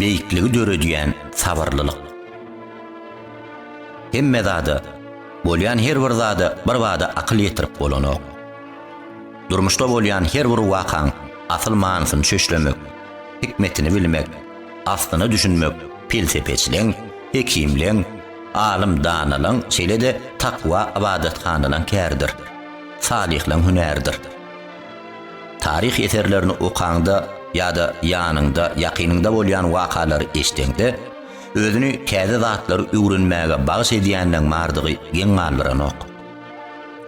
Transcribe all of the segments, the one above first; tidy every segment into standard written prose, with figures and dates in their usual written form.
Beýikligi döredýän sabyrlylyk. Hemme zada, bolýan her bir zada birbada akyl ýetirip bolanok. Durmuşda bolýan her bir wakaň asyl manysyny çöşlemek, hikmetini bilmek, aslyna düşünmek pelsepeçileň, hekimleň, alym-danalaň, şeýle-de takwa ybadathanalaň käridir, salyhlaň hünäridir. Taryh eserlerini okaňda ýa-da ýanyňda, ýakynyňda bolýan wakalary eşdeňde, özüni täze zatlary öwrenmäge bagyş edýänleň bardygy geň galdyranok.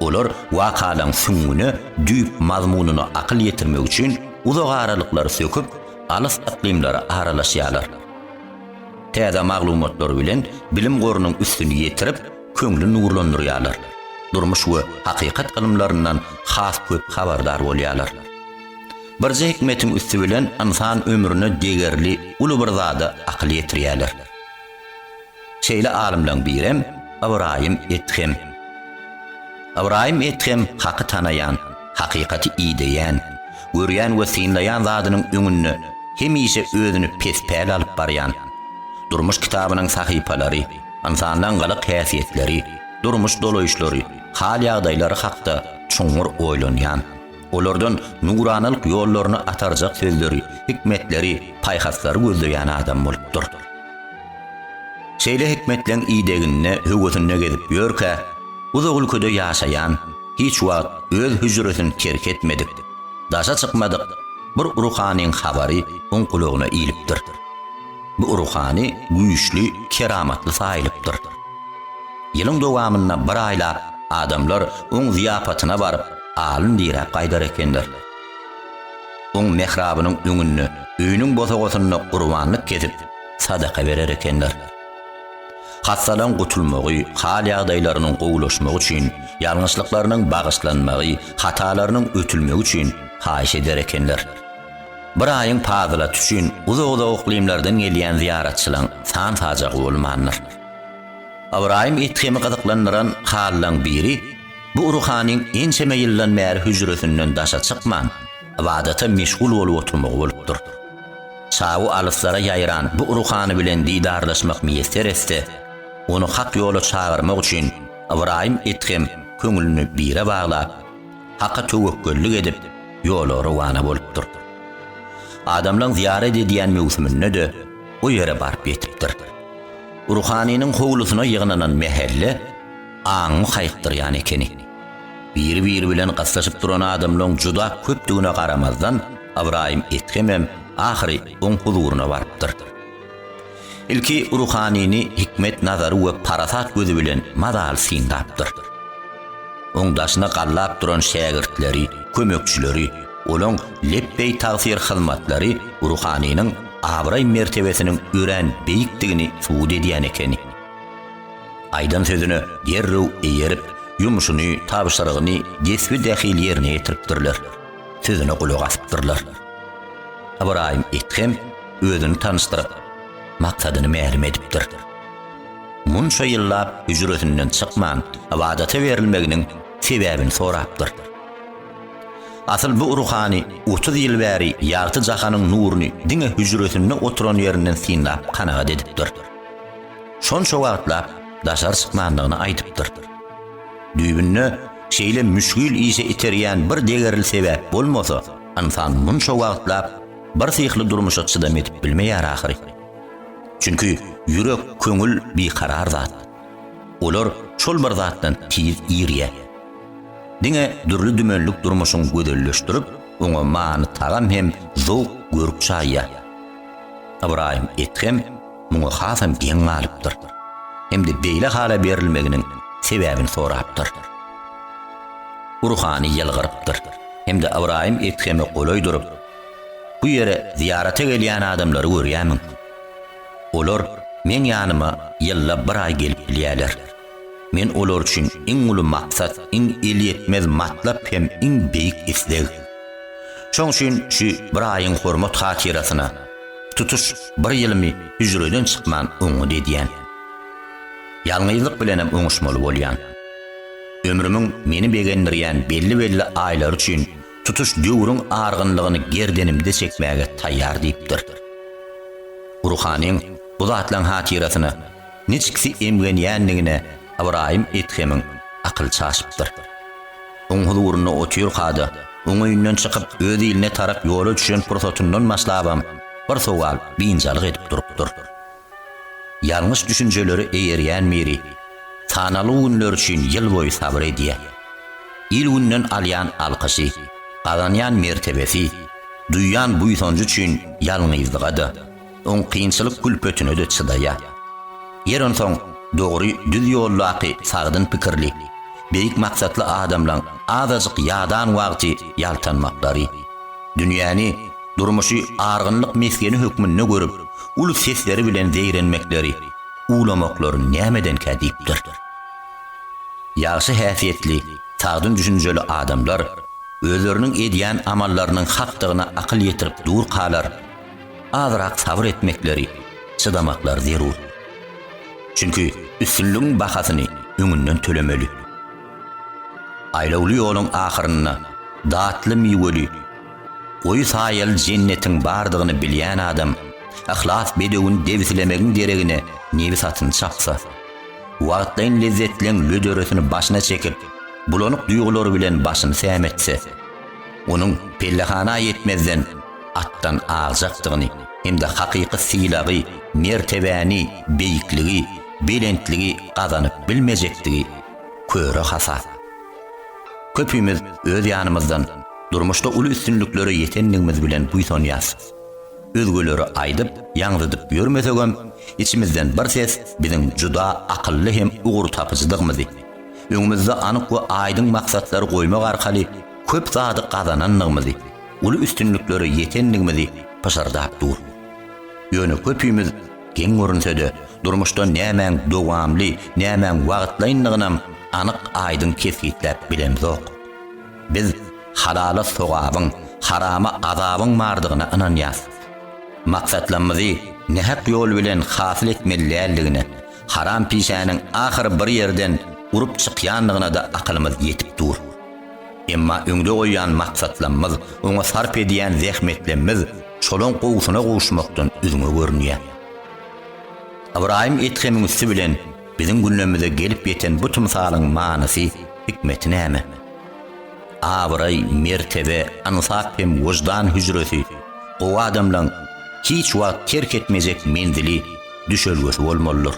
Olar wakalaň süňňüne, düýp mazmunyna akyl ýetirmek üçin uzak aralyklary söküp, alys yklymlara aralaşýarlar. Täze maglumatlar bilen bilim gorunyň üstüni ýetirip, köňli nurlandyrýarlar, durmuş we hakykat ylymlaryndan has köp habardar bolýarlar. Birje hikmetiň üsti bilen ynsan ömrüne degerli uly bir zada akyl ýetirýärler. Şeýle alymlaň birem Ybraýym Edhem. Ybraýym Edhem Haky tanaýan, hakykaty ideýän, görýän we synlaýan zadynyň öňünde hemişe özüni pespäl alyp barýan, durmuş kitabynyň sahypalary, Ynsanlaň gylyk-häsiýetleri, durmuş dolaýyşlary, hal-ýagdaýlary hakda çuňňur oýlanýan, olardan nuranalyk ýollaryna atarjak sözleri, hikmetleri, paýhaslary gözleýän adam bolupdyr. Şeýle hikmetleň ideginde, höwesinde gezip ýörkä, uzak ülkede ýaşaýan, hiç wagt öz hüjresini terk etmedik, daşa çykmadyk bir ruhanyň habary oň gulagyna ilipdir. Bu ruhany güýçli, keramatly saýylypdyr. Ýylyň dowamynda bir aýlap adamlar oň zyýapatyna baryp, alyn diräp gaýdar ekenler. Oň mährabynyň öňünde, öýüniň bosagasynda gurbanlyk kesip, sadaka berer ekenler. Hassalaň gutulmagy, hal-ýagdaýlarynyň gowulaşmagy üçin, ýalňyşlyklarynyň bagyşlanmagy, hatalarynyň ötülmegi üçin haýyş eder ekenler. Bir aýyň pazylaty üçin uzak-uzak yklymlardan gelýän zyýaratçylaň san-sajagy bolmandyr. Ybraýym Edhemi gyzyklandyran hallaň biri bu ruhanyň ençeme ýyldan bäri hüjresinden daşa çykman, ybadata meşgul bolup oturmagy bolupdyr. Çawy alyslara ýaýran bu ruhany bilen didarlaşmak miýesser etse, ony hak ýola çagyrmak üçin Ybraýym Edhem köňlüni bire baglap, Haka töwekgellik edip, ýola rowana bolupdyr. Adamlaň zyýarat edýän möwsüminde-de o ýere baryp ýetipdir. Ruhanynyň howlusyna ýygnanan mähelle aňyňy haýykdyrýan ekeni. Biri-biri bilen gyslyşyp duran adamlaň juda köpdügine garamazdan, Ybraýym Edhemem ahyry oň huzuryna barypdyr. Ilki ruhanyny hikmet nazary we parasat gözi bilen mazaly synlapdyr. Oň daşyna gallap duran şägirtleri, kömekçileri, olaň lepbeý tagsyr hyzmatlary ruhanynyň abraý-mertebesiniň örän beýikdigini subut edýän ekeni. Aýdan sözüne derrew eýerip, ýumşuny, tabşyrygyny desbi-dähil ýerine ýetiripdirler, sözüne gulak asypdyrlar. Ybraýym Edhem özüni tanyşdyryp, maksadyny mälim edipdir. Munça ýyllap hüjresinden çykman, ybadata berilmeginiň sebäbini sorapdyr. Asyl bu ruhany 30 ýyl bäri ýagty jahanyň nuruny diňe hüjresinde oturan ýerinden synlap kanagat edipdir. Şonça wagtlap daşary çykmandygyny aýdypdyr. Düýbünde şeýle müşgil işe iterýän bir degerli sebäp bolmasa, ynsan munça wagtlap birsyhly durmuşa çydam edip bilmeýär ahyry. Çünki ýürek, köňül bikarar zat. Olar şol bir zatdan tiz irýär. Diňe dürli-dümenlik durmuşyň gözelleşdirip, oňa many-tagam hem zowk, görk çaýýar. Ybraýym Edhem muňa hasam geň galypdyr hem-de beýle hala berilmeginiň sebäbini sorapdyr. Ruhany ýylgyrypdyr hem-de Ybraýym Edheme golaý durup, Bu ýere zyýarata gelýän adamlary görýärmiň? Olar meň ýanyma ýylda bir aý gelip bilýärler. Men olar üçin iň uly maksat, iň elýetmez matlap hem iň beýik isleg. Şoň üçin şu bir aýyň hormat-hatyrasyna tutuş bir ýylymy hüjreden çykman oňňut edýän. Ýalňyzlyk bilenem oňuşmaly bolýan. Ömrümiň meni begendirýän belli-belli aýlary üçin tutuş döwrüň argynlygyny gerdenimde çekmäge taýýar diýipdir. Gurhanyň bu zatlaň hatyrasyna niçiksi emgenýändigine Ybraýym Edhemiň akyly çaşypdyr. Oň huzurynda otyrka-da, oň öýünden çykyp öz iline tarap ýola düşen pursatyndan başlabam bir sowal biynjalyk edip durupdyr. Ýalňyş düşünjelere eýerýän biri sanalgy günler üçin ýyl boýy sabyr edýär. Il-günden alýan alkyşy, gazanýan mertebesi, duýýan buýsanjy üçin ýalňyzlyga-da, oň kynçylyk külpetine-de çydaýar. Ýer onsoň dogry, düz ýoldaky sagdyn pikirli, beýik maksatly adamlaň azajyk ýadan wagty ýaltanmaklary, dünýäni, durmuşy argynlyk mesgeni hökmünde görüp, uly sesleri bilen zeýrenmekleri, uwlamaklary nämedenkä diýipdir. Ýagşy häsiýetli, sagdyn düşünjeli adamlar özleriniň edýän amallarynyň hakdygyna akyl ýetirip durkalar, azrak sabyr etmekleri, çydamaklary zerur. Çünki üstünligiň bahasyny öňünden tölemeli. Aýlawly ýoluň ahyrynda datly miweli, goýy saýaly jennetiň bardygyny bilýän adam yhlas bedewini debsilemegiň deregine nebis atyny çapsa, wagtlaýyn lezzetleň löderesini başyna çekip, bulanyk duýgulary bilen başyny sämetse, onuň pellehana ýetmezden atdan agjakdygyny hem-de hakyky sylagy, mertebäni, beýikligi, belentligi gazanyp bilmejekdigi köre hasap. Köpimiz öz ýanymyzdan durmuşda uly üstünliklere ýetendigimiz bilen buýsanýas. Özgelere aýdyp, ýaňzydyp ýörmesegem, içimizden bir ses biziň juda akylly hem ugurtapyjydygymyzy, öňümizde anyk we aýdyň maksatlary goýmak arkaly köp zady gazanandygymyzy, uly üstünliklere ýetendigimizi pyşyrdap dur. Ýöne köpimiz Geň görünse-de, durmuşda nämäň dowamly, nämäň wagtlaýyndygynam anyk-aýdyň kesgitläp bilemzok. Biz halala sogabyň, harama azabyň bardygyna ynanýas. Maksatlarymyzy nähak ýol bilen hasyl etmeli däldigine, haram pişäniň ahyry bir ýerden urup çykýandygyna-da akylymyz ýetip dur. Emma öňde goýýan maksatlarymyz, oňa sarp edýän zähmetlerimiz şolaň gowusyna gowuşmakdan üzňe görünýär. Ybraýym Edhemiň üsti bilen biziň günlerimize gelip ýeten bu tymsalyň manysy, hikmeti näme? Abraý, mertebe, ynsap hem wyždan hüjresi gowy adamlaň hiç wagt terk etmejek menzili, düşelgesi bolmalydyr.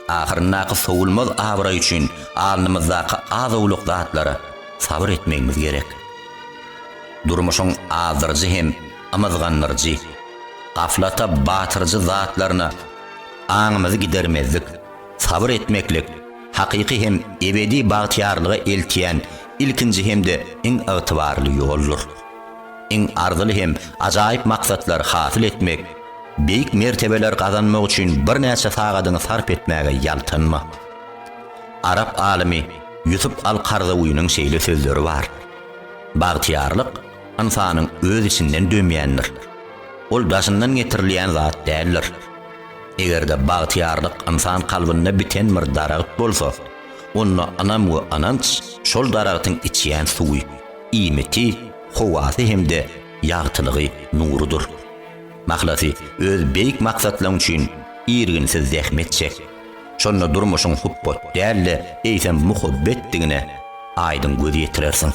Ahyryndaky sowulmaz abraý üçin alnymyzdaky az-owlak zatlara sabyr etmegimiz gerek. Durmuşyň azdyryjy hem ymyzgandyryjy, gaflata batyryjy zatlaryna aňymyzy gidermezlik, sabyr etmeklik hakyky hem ebedi bagtyýarlyga eltýän ilkinji hem-de iň ygtybarly ýoldur. Iň arzyly hem ajaýyp maksatlary hasyl etmek, beýik mertebeler gazanmak üçin birnäçe sagadyňy sarp etmäge ýaltanma. Arap alymy Ýusup al-Karzawynyň şeýle sözleri bar, Bagtyýarlyk ynsanyň öz içinden dömýändir. Ol daşyndan getirilýän zat däldir. Eger-de bagtyýarlyk ynsan kalbynda biten bir daragt bolsa, onda ynam we ynanç şol daragtyň içýän suwy, iýmiti, howasy hem-de ýagtylygy, nurudyr. Mahlasy, öz beýik maksatlaň üçin irginsiz zähmet çek. Şonda durmuşyň hupbat däl-de, eýsem muhabbetdigine aýdyň göz ýetirersiň.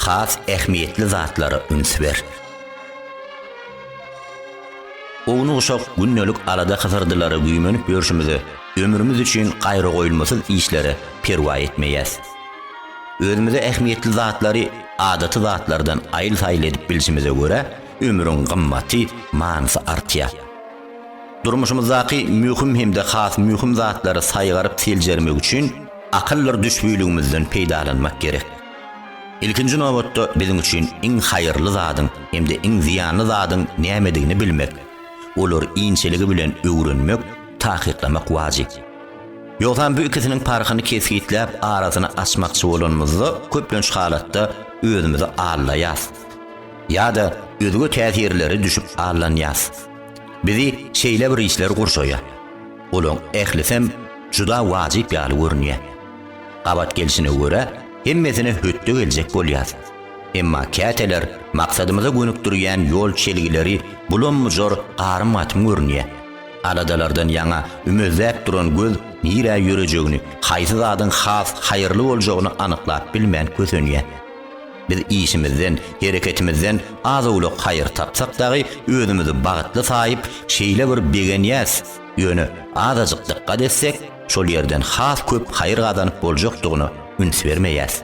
Has ähmiýetli zatlara üns ber. Ownuk-uşak gündelik alada-hysyrdylara güýmenip ýörşümize ömrümiz üçin gaýragoýulmasyz işlere perwaý etmeýäs. Özümize ähmiýetli zatlary adaty zatlardan aýyl-saýyl edip bilşimize görä, ömrüň gymmaty, manysy artýar. Durmuşymyzdaky möhüm hem-de has möhüm zatlary saýgaryp seljermek üçin akyldyr düşbüligimizden peýdalanmak gerek. Ilkinji nobatda biziň üçin iň haýyrly zadyň hem-de iň zyýanly zadyň nämedigini bilmek, olary inçeligi bilen öwrenmek, takyklamak wajyp. Ýogsam bu ikisiniň parhyny kesgitläp arasyny açmakçy bolanymyzda köplenç halatda özümizi aldaýas. Ýa-da özge täsirlere düşüp aldanýas. Bizi şeýle bir işler gurşaýar. Olaň ählisem juda wajyp ýaly görünýär. Gabat gelşine görä. Hemmesine hötde geljek bolýas. Emma käteler maksadymyza gönükdirýän ýol çelgileri bulam-bujar garym-gatym görünýär. Aladalardan ýaňa ümezläp duran göz nirä ýörejegini, haýsy zadyň has haýyrly boljagyny anyklap bilmän kösenýär. Biz işimizden, hereketimizden az-owlak haýyr tapsak dagy özümizi bagtly saýyp, şeýle bir begenýäs, ýöne azajyk dykgat etsek, şol ýerden has köp haýyr gazanyp boljakdygyna üns bermeýäs.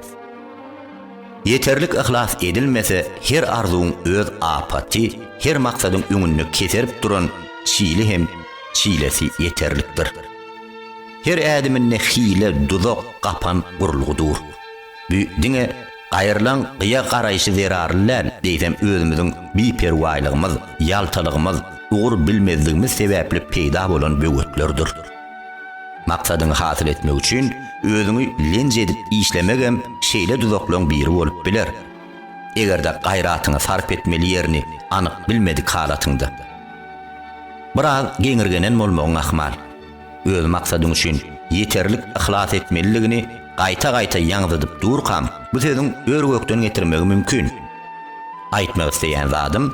Ýeterlik yhlas edilmese, her arzuwyň öz apaty, her maksadyň öňünde keserip duran çili hem çilesi ýeterlikdir. Her ädiminde hile, duzak, gapan gurulgy dur. Bu diňe gaýrylaň gyýa garaýşy zerarly däl, eýsem özümiziň biperwaýlygymyz, ýaltalygymyz, ugur bilmezligimiz sebäpli peýda bolan böwetlerdir. Maksadyňy hasyl etmek üçin özüňi lenji edip işlemegem şeýle duzaklaň biri bolup biler. Eger-de gaýratyňy sarp etmeli ýerini anyk bilmedik halatyňda. Biraz geňirgenen bolmagyň ahmal. Öz maksadyň üçin ýeterlik yhlas etmelidigini gaýta-gaýta ýaňzydyp durkam, bu sözüň ör-gökden getirmegi mümkin. Aýtmak isleýän zadym,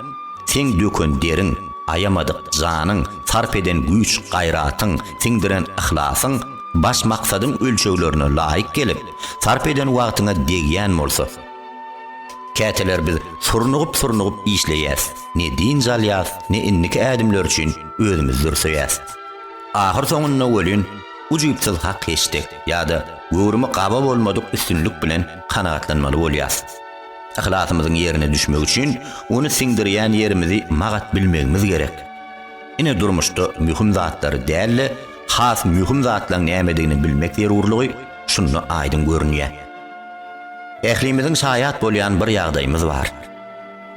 seň döken deriň, aýamadyk janyň, sarp eden güýç-gaýratyň, siňdiren yhlasyň baş maksadyň ölçeglerine laýyk gelip, sarp eden wagtyňa degýän bolsa. Käteler biz surnugyp-surnugyp işleýäs, ne dynç alýas, ne indiki ädimler üçin özümizi dürseýäs. Ahyrsoňunda welin, ujypsyz hak-heşdek ýa-da göwrümi gaba bolmadyk üstünlik bilen kanagatlanmaly bolýas. Yhlasymyzyň ýerine düşmegi üçin ony siňdirýän ýerimizi magat bilmegimiz gerek. Ine durmuşda möhüm zatlary däl-de, has möhüm zatlaň nämedigini bilmek zerurlygy şunda aýdyň görünýär. Ählimiziň şaýat bolýan bir ýagdaýymyz bar.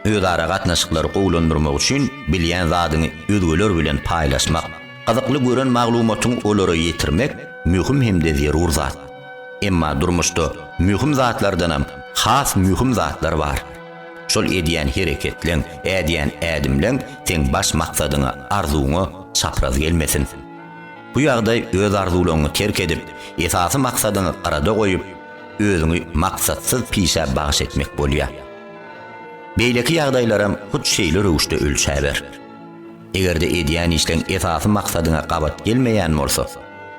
Özara gatnaşyklary gowulandyrmak üçin bilýän zadyňy özgeler bilen paýlaşmak, gyzykly gören maglumatyňy olara ýetirmek möhüm hem-de zerur zat. Emma durmuşda möhüm zatlardanam has möhüm zatlar bar. Şol edýän hereketleň, ädýän ädimleň seň baş maksadyňa, arzuwyňa çapraz gelmesin. Bu ýagdaý öz arzuwlaryňy terk edip, esasy maksadyňy gyrada goýup, özüňi maksatsyz pişä bagyş etmek bolýar. Beýleki ýagdaýlaram hut şeýle röwüşde ölçäber. Eger-de edýän işleň esasy maksadyňa gabat gelmeýän bolsa,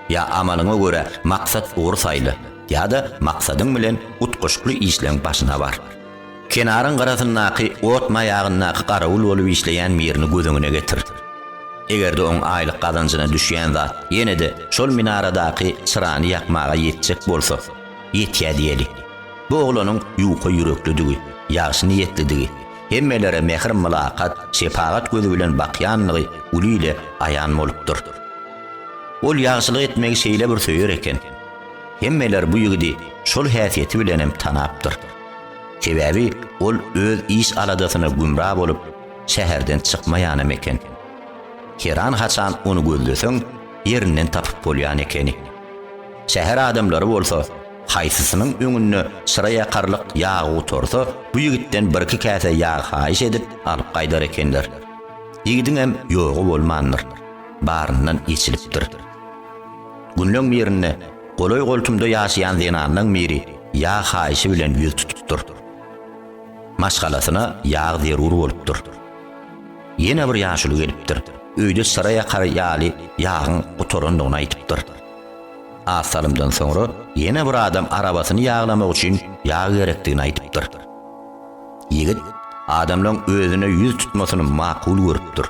ýa amalyňa görä maksat ugur saýla, ýa-da maksadyň bilen utgaşykly işleň başyna bar. Kenaryň gyrasyndaky ot maýagyndaky garawul bolup işleýän birini göz öňüne getir. Eger-de oň aýlyk gazanjyna düşýän zat ýene-de şol minaradaky çyrany ýakmaga ýetjek bolsa, ýetýä diýeli. Bu oglanyň ýuka ýüreklidigi, ýagşy niýetlidigi, hemmelere mähir-mylakat, şepagat gözi bilen bakýanlygy uly ile aýan bolupdyr. Ol ýagşylyk etmegi şeýle bir söýer eken. Hemmeler bu ýigidi şol häsiýeti bilenem tanapdyr. Sebäbi ol öz iş aladasyna gümra bolup, şäherden çykmaýanam eken. Heran-haçan ony gözleseň, ýerinden tapyp bolýan ekeni. Şäher adamlary bolsa, haýsysynyň öňünde çyra ýakarlyk ýagy gutarsa, bu ýigitden birki käse ýag haýyş edip, alyp gaýdar ekenler. Ýigidiňem ýogy bolmandyr. Baryndan eçilipdir. Günleň birinde golaý-goltumda ýaşaýan zenanlaň biri ýag haýyşy bilen ýüz tutupdyr. Maşgalasyna ýag zerur bolupdyr. Ýene bir ýaşuly gelipdir. Öýde çyra ýakar ýaly ýagyň gutarandygyny aýdypdyr. Az salymdan soňra ýene bir adam arabasyny ýaglamak üçin ýag gerekdigini aýdypdyr. Ýigit adamlaň özüne ýüz tutmasyny makul görüpdir,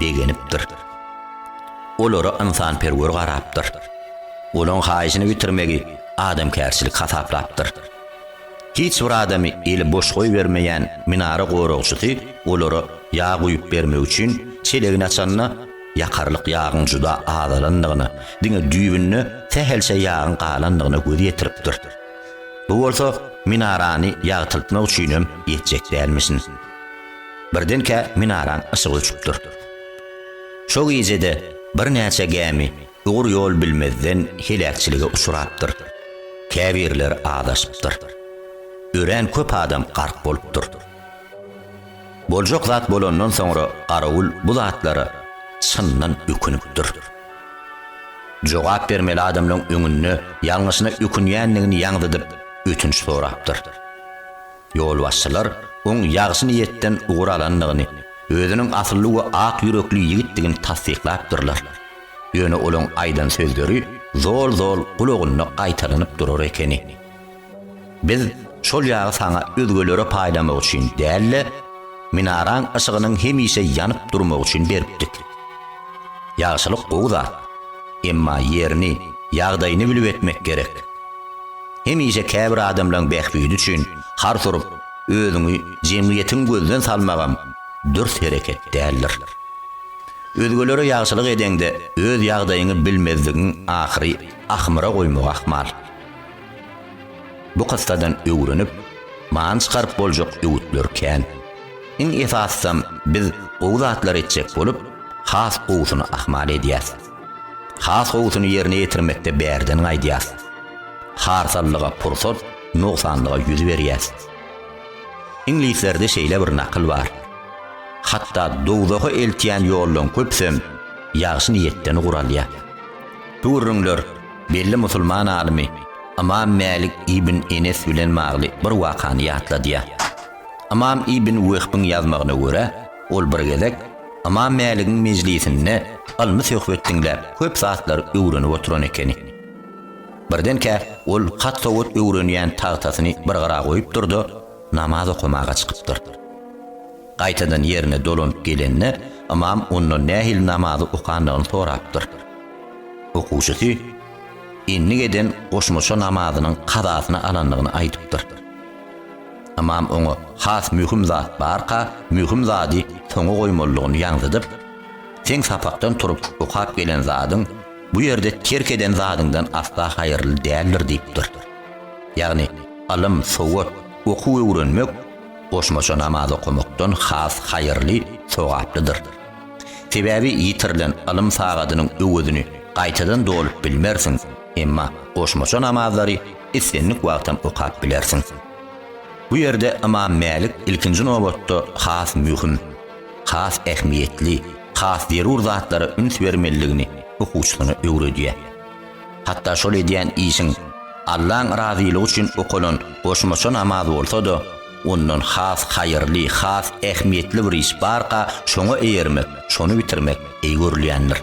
begenipdir. Olara ynsanperwer garapdyr. Olaň haýyşyny bitirmegi adamkärçilik hasaplapdyr. Hiç bir adamy eli boş goýbermeýän minara goragçysy olara ýag guýup bermek üçin çelegini açanda, ýakarlyk ýagyň juda azalandygyna, diňe düýbünde sähelçe ýagyň galandygyna göz ýetiripdir. Bu bolsa minarany ýagtyltmak üçinem ýetjek dälmişin. Birdenkä minaraň yşygy öçüpdir. Şo gije-de birnäçe gämi ugur-ýol bilmezden heläkçilige uçrapdyr. Käbirleri azaşypdyr. Örän köp adam gark bolupdyr. Boljak zat bolandan soňra garawul bu zatlara çyndan ökünipdir. Jogap bermeli adamlaň öňünde ýalňyşyna ökünýändigini ýaňzydyp. ötünç sorapdyr. Ýolbaşçylar oň ýagşy niýetden ugur alandygyny, özüniň asylly we ak ýürekli ýigitdigini tassyklapdyrlar. Ýöne olaň aýdan sözleri zol-zol gulagynda gaýtalanyp durar ekeni. Biz şol ýagy saňa özgelere paýlamak üçin däl-de, minaraň yşygynyň hemişe ýanyp durmagy üçin beripdik. Ýagşylyk gowy zat. Emma ýerini, ýagdaýyny bilip etmek gerek. Hemişe käbir adamlaň bähbidi üçin hars urup, özüňi, jemgyýetiňi gözden salmagam dürs hereket däldir. Özgelere ýagşylyk edeňde öz ýagdaýyňy bilmezligiň ahyry ahmyra goýmagy ahmal. Bu kyssadan öwrenip, many çykaryp boljak öwütler kän. Iň esasysam biz gowy zatlar etjek bolup, has gowusyny ahmal edýäs. Has gowusyny ýerine ýetirmekde bärden gaýdýas. Harsallyga pursat, nogsanlyga ýüz berýäs. Iňlislerde şeýle bir nakyl bar. Hatda dowzaha eltýän ýollaň köpüsem ýagşy niýetden guralýar. Bu gürrüňler belli musulman alymy Ymam Mälik ibn Enes bilen bagly bir wakany ýatladýar. Ymam ibn Wehbiň ýazmagyna görä, ol bir gezek Ymam Mäligiň mejlisinde ylmy söhbet diňläp köp zatlary öwrenip oturan ekeni. Birdenkä ol hat-sowat öwrenýän tagtasyny bir gyra goýupdyr-da, namaz okamaga çykypdyr. Gaýtadan ýerine dolanyp gelende, ymam ondan nähili namazy okandygyny sorapdyr. Okuwçysy endik eden goşmaça namazynyň kazasyny alandygyny aýdypdyr. Ymam oňa has möhüm zat barka, möhüm zady soňa goýmalydygyny ýaňzydyp, Seň sapakdan turup okap gelen zadyň bu ýerde terk eden zadyňdan asla haýyrly däldir diýipdir. Ýagny, ylym, sowat, okuw öwrenmek goşmaça namaz okamakdan has haýyrly, sogaplydyr. Sebäbi ýitirilen ylym sagadynyň öwezini gaýtadan dolup bilmersiň, emma goşmaça namazlary islendik wagtam okap bilersiň. Bu ýerde Ymam Mälik ilkinji nobatda has möhüm, has ähmiýetli, has zerur zatlara üns bermelidigini okuwçysyna öwredýär. Hatda şol edýän işiň Allaň razylygy üçin okalan goşmaça namaz bolsa-da, ondan has haýyrly, has ähmiýetli bir iş barka şoňa eýermek, şony bitirmek eý görülýändir.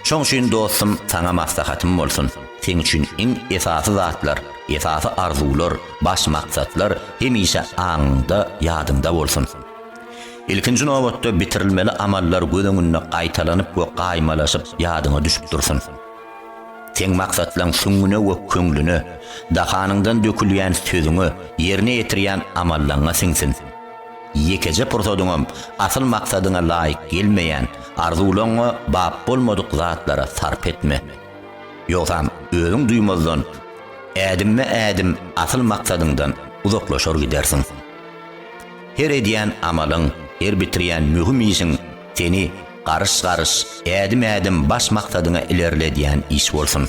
Şoň üçin dostum saňa maslahatym bolsun, seň üçin iň esasy zatlar, esasy arzuwlar, baş maksatlar hemişe aňyňda, ýadyňda bolsun. Ilkinji nobatda bitirilmeli amallar göz öňünde gaýtalanyp we gaýmalaşyp ýadyňa düşüp dursun. Seň maksatlaň süňňüne we köňlüne, dahanyňdan dökülýän sözüňe, ýerine ýetirýän amallaňa siňsin. Ýekeje pursadyňam asyl maksadyňa laýyk gelmeýän, arzuwlaňa bap bolmadyk zatlara sarp etme. Ýogsam özüň duýmazdan ädimme-ädim asyl maksadyňdan uzaklaşar gidersiň. Her edýän amalyň, her bitirýän möhüm işiň seni garyş-garyş, ädim-ädim baş maksadyňa ilerledýän iş bolsun.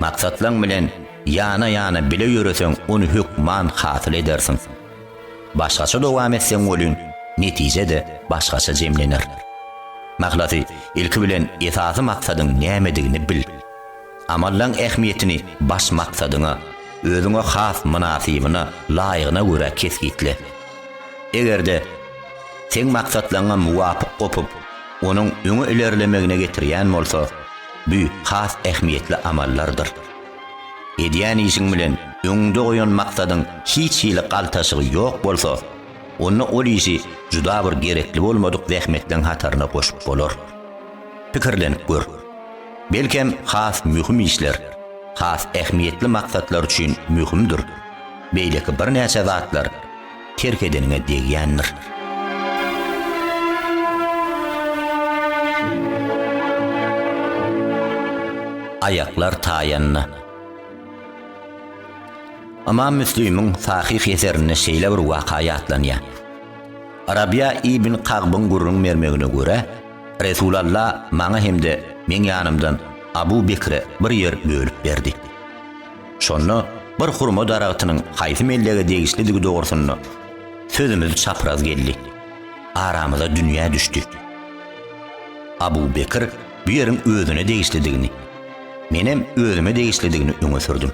Maksatlaň bilen ýana-ýana bile ýöreseň ony hökman hasyl edersiň. Başgaça dowam etseň welin, netije-de başgaça jemlener. Mahlasy, ilki bilen esasy maksadyň nämedigini bil. Amallaň ähmiýetini baş maksadyňa, özüňe has mynasybyna, laýygyna görä kesgitle. Eger-de, seň maksatlaňa muwapyk gopup, onuň öňe ilerlemegine getirýän bolsa, bü has ähmiýetli amallardyr. Edýän işiň bilen öňüňde goýan maksadyň hiç hili galtaşygy ýok bolsa, onda ol işi juda bir gerekli bolmadyk zähmetleň hataryna goşup bolar. Pikirlenip gör. Belkem, has möhüm işler, has ähmiýetli maksatlar üçin möhümdir, beýleki birnäçe zatlar terk edeniňe degýändir. Aýaklar taýanda. Ymam Müslimiň Sahyh eserinde şeýle bir waka ýatlanýar. Rabiýa ibn Kagbyň gürrüň bermegine görä, Resulalla maňa hem-de meň ýanymdan Abu Bekre bir ýer bölüp berdi. Şonda bir hurma daragtynyň haýsy mellege degişlidigi dogrusynda sözümiz çapraz geldi. Aramyza dünýä düşdi. Abu Bekr bu ýeriň özüne degişlidigini, menem özüme degişlidigini öňe sürdüm.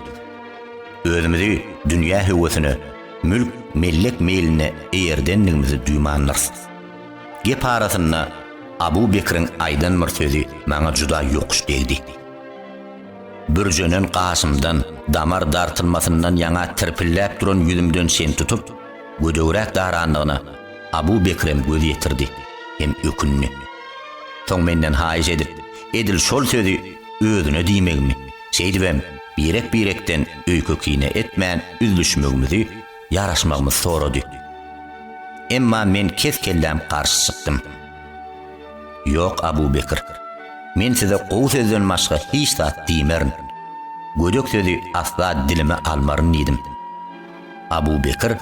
Özümizi dünýä höwesine, mülk, mellek meýline eýerdendigimizi duýmandyrys. Gep arasynda Abu Bekriň aýdan bir sözi maňa juda ýokuş degdi. Bürjenen gaşymdan, damar dartylmasyndan ýaňa tirpilläp duran ýüzümden çen tutup, gödegräk darandygyna Abu Bekrem göz ýetirdi hem ökündi. Soň menden haýyş edip, edil şol sözi özüne diýmegimi, şeýdibem birek-birekden öýke-kine etmän üzlüşmegimizi, ýaraşmagymyzy sorady. Emma men kes-kelläm garşy çykdym. Ýok, Abu Bekr. Men size gowy sözden başga hiç zat diýmerin. Gödek sözi asla dilime almaryn diýdim. Abu Bekr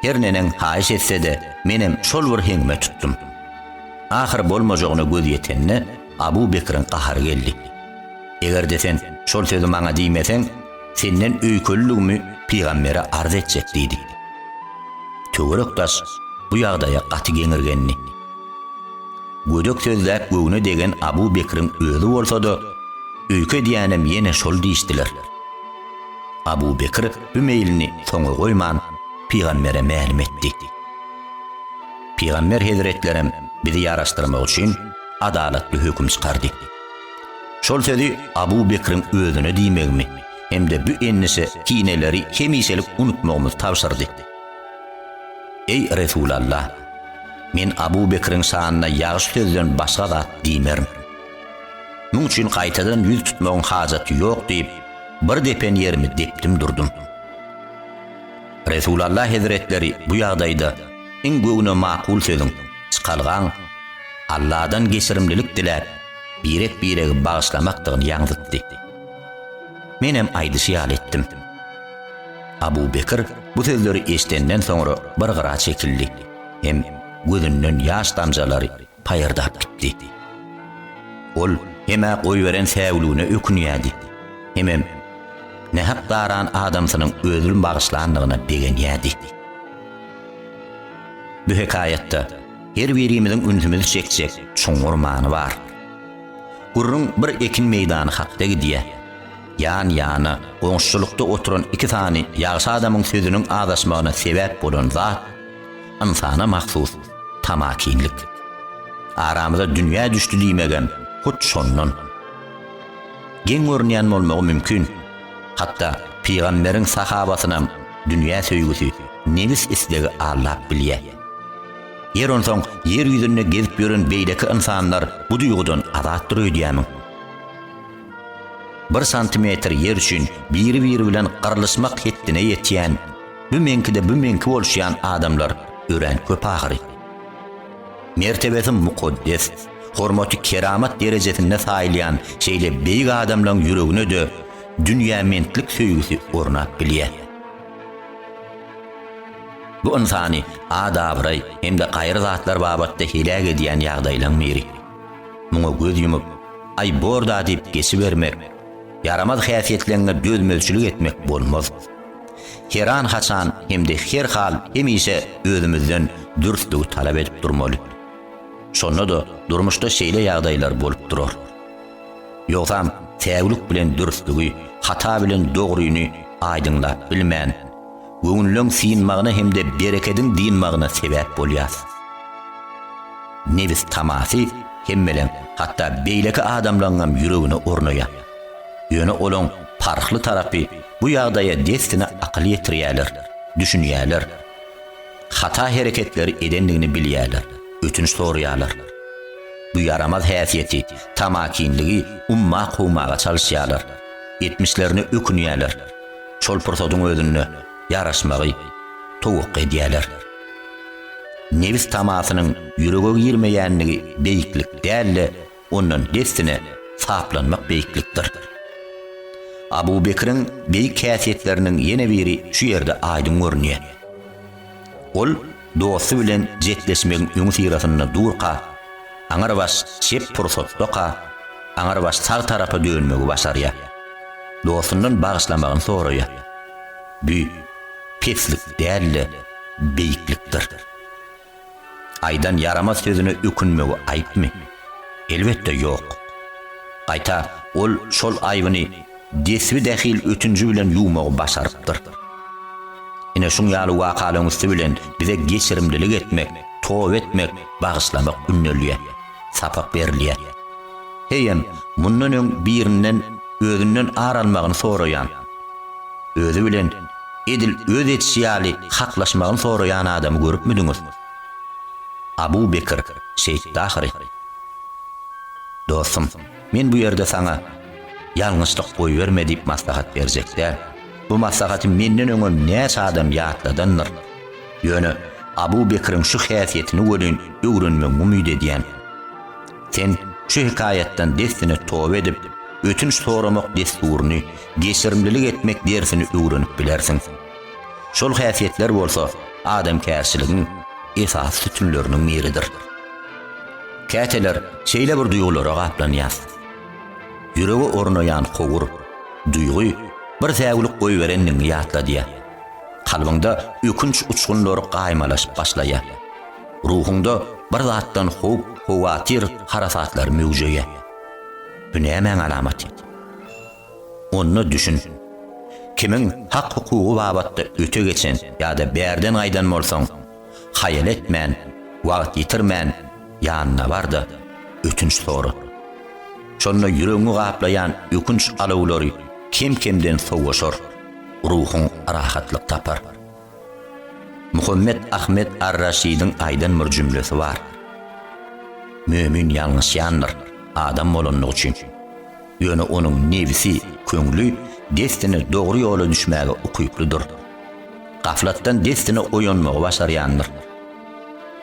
her neneň haýyş etse-de, menem şol bir heňime tutdum. Ahyr bolmajagyna göz ýetende Abu Bekriň gahary geldi. Eger-de sen şol sözi maňa diýmeseň, senden öýkeliligimi pygambere arz etjek diýdi. Töwerek-daş bu ýagdaýa gaty geňirgendi. Gödek sözläp göwne degen Abu Bekriň özi bolsa-da, öýke edýänem ýene şol diýişdiler. Abu Bekr bu meýlini soňa goýman, pygambere mälim etdi. Pygamber hezretlerem bizi ýaraşdyrmak üçin adalatly höküm çykardy. Şol sözi Abu Bekriň özüne diýmegimi hem-de bu endişe, kineleri hemişelik unutmagymyzy tabşyrdy. Eý, Resulalla! Men Abu Bekriň şanyna ýagşy sözden başga zat diýmerin. Muň üçin gaýtadan ýüz tutmagyň hajaty ýok diýip, bir depen ýerimi depdim durdum. Resulalla hezretleri bu ýagdaýda iň göwne makul sözüň, çykalgaň Alladan geçirimlilik diläp, birek-biregi bagyşlamakdygyny ýaňzytdy. Menem aýdyşy ýaly etdim. Abu Bekr bu sözleri eşidenden soňra bir gyra çekildi hem gözünden ýaş damjalary paýyrdap gitdi. Ol hem-ä goýberen säwligine ökünýärdi, hemem nähak daran adamsynyň özüni bagyşlandygyna begenýärdi. Bu hekaýatda her birimiziň ünsümizi çekjek çuňňur many bar. Gürrüň bir ekin meýdany hakda gidýär. Ýan-ýana, goňşuçylykda oturan iki sany ýagşy adamyň sözüniň azaşmagyna sebäp bolan zat, ynsana mahsus tamakinlik. Aramyza dünýä düşdi diýmegem hut şondan. Geň görünýän bolmagy mümkin. Hatda pygamberiň sahabasynam dünýä söýgüsi, nebis islegi aldap bilýär. Ýer onsoň ýer ýüzünde gezip ýören beýleki ynsanlar bu duýgudan azatdyr öýdýämiň? Bir santimetr ýer üçin biri-biri bilen gyrlyşmak hetdine ýetýän, bu meňki-de bu meňki boluşýan adamlar örän köp ahyry. Mertebesi mukaddes, hormaty keramat derejesinde saýylýan şeýle beýik adamlaň ýüregine-de dünýämentlik söýgüsi ornap bilýär. Bu ynsany at-abraý hem-de gaýry zatlar babatda heläk edýän ýagdaýlaň biri. Muňa göz ýumup, Aý, bor-da diýip geçibermek, ýaramaz häsiýetleňňe dözmezçilik etmek bolmaz. Heran-haçan hem-de her hal hemişe özümizden dürslügi talap edip durmaly. Şonda-da durmuşda şeýle ýagdaýlar bolup durar. Ýogsam säwlik bilen dürslügi, hata bilen dogryny aýdyňlap bilmän, göwünleň synmagyna hem-de berekediň dynmagyna sebäp bolýas. Nebis tamasy hemmeleň, hatda beýleki adamlaňňam ýüregine ornaýar. Ýöne olaň parhly tarapy bu ýagdaýa dessine akyl ýetirýärler, düşünýärler. Hata hereketleri edendigini bilýärler, ötünç soraýarlar. Bu ýaramaz häsiýeti, tamakinligi umma kowmaga çalyşýarlar, etmişlerine ökünýärler. Şol pursadyň özünde ýaraşmagy towakga edýärler. Nebis tamasynyň ýürege girmeýänligi beýiklik däl-de, ondan dessine saplanmak beýiklikdir. Abu Bekriň beýik häsiýetleriniň ýene biri şu ýerde aýdyň görünýär. Ol dosty bilen jetleşmegiň öňüsyrasynda durka, aňrybaş çep pursatdaka, aňrybaş sag tarapa dönmegi başarýar. Dostundan bagyşlamagyny soraýar. Bu peslik däl-de, beýiklikdir. Aýdan ýaramaz sözüne ökünmegi aýypmy? Elbetde, ýok. Gaýta, ol şol aýbyny. desbi-dähil ötünji bilen ýuwmagy başarypdyr. Ine şuň ýaly wakalaryň üsti bilen bize geçirimlilik etmek, toba etmek, bagyşlamak ündelýär, sapak berilýär. Heýem, mundan öň birinden özünden ar almagyny soraýan, özi bilen edil öz edişi ýaly haklaşmagyny soraýan adamy görüpmidiňiz? Abu Bekr şeýtdi ahyry. Dostum, men bu ýerde saňa Ýalňyşlyk goýberme diýip maslahat berjek däl. Bu maslahaty menden öňem näçe adam ýatladandyr. Ýöne Abu Bekriň şu häsiýetini welin öwrenmegiňi umyt edýän. Sen şu hekaýatdan dessine toba edip, ötünç soramak dessuryny, geçirimlilik etmek dersini öwrenip bilersiň. Şol häsiýetler bolsa adamkärçiligiň esasy sütünleriniň biridir. Käteler şeýle bir duýgulara gaplanýas. Ýürege ornaýan howur, duýgy bir säwlik goýberendigiňi ýatladýar. Kalbyňda ökünç uçgunlary gaýmalaşyp başlaýar. Ruhuňda bir zatdan howp, howatyr harasatlary möwjeýär. Bu nämäň alamaty? Onda düşün. Kimiň hak-hukugy babatda öte geçen ýa-da bärden gaýdan bolsaň, haýal etmän, wagt ýitirmän ýanyna bar-da, ötünç sora. Şonda ýüregiňi gaplaýan ökünç alawlary kem-kemden sowaşar, ruhuň rahatlyk tapar. Muhammet Ahmet Ar-Raşidiň aýdan bir jümlesi bar. Mömin ýalňyşýandyr, adam bolanlygy üçin. Ýöne onuň nebsi, köňli dessine dogry ýola düşmäge ukyplydyr. Gaflatdan dessine oýanmagy başarýandyr.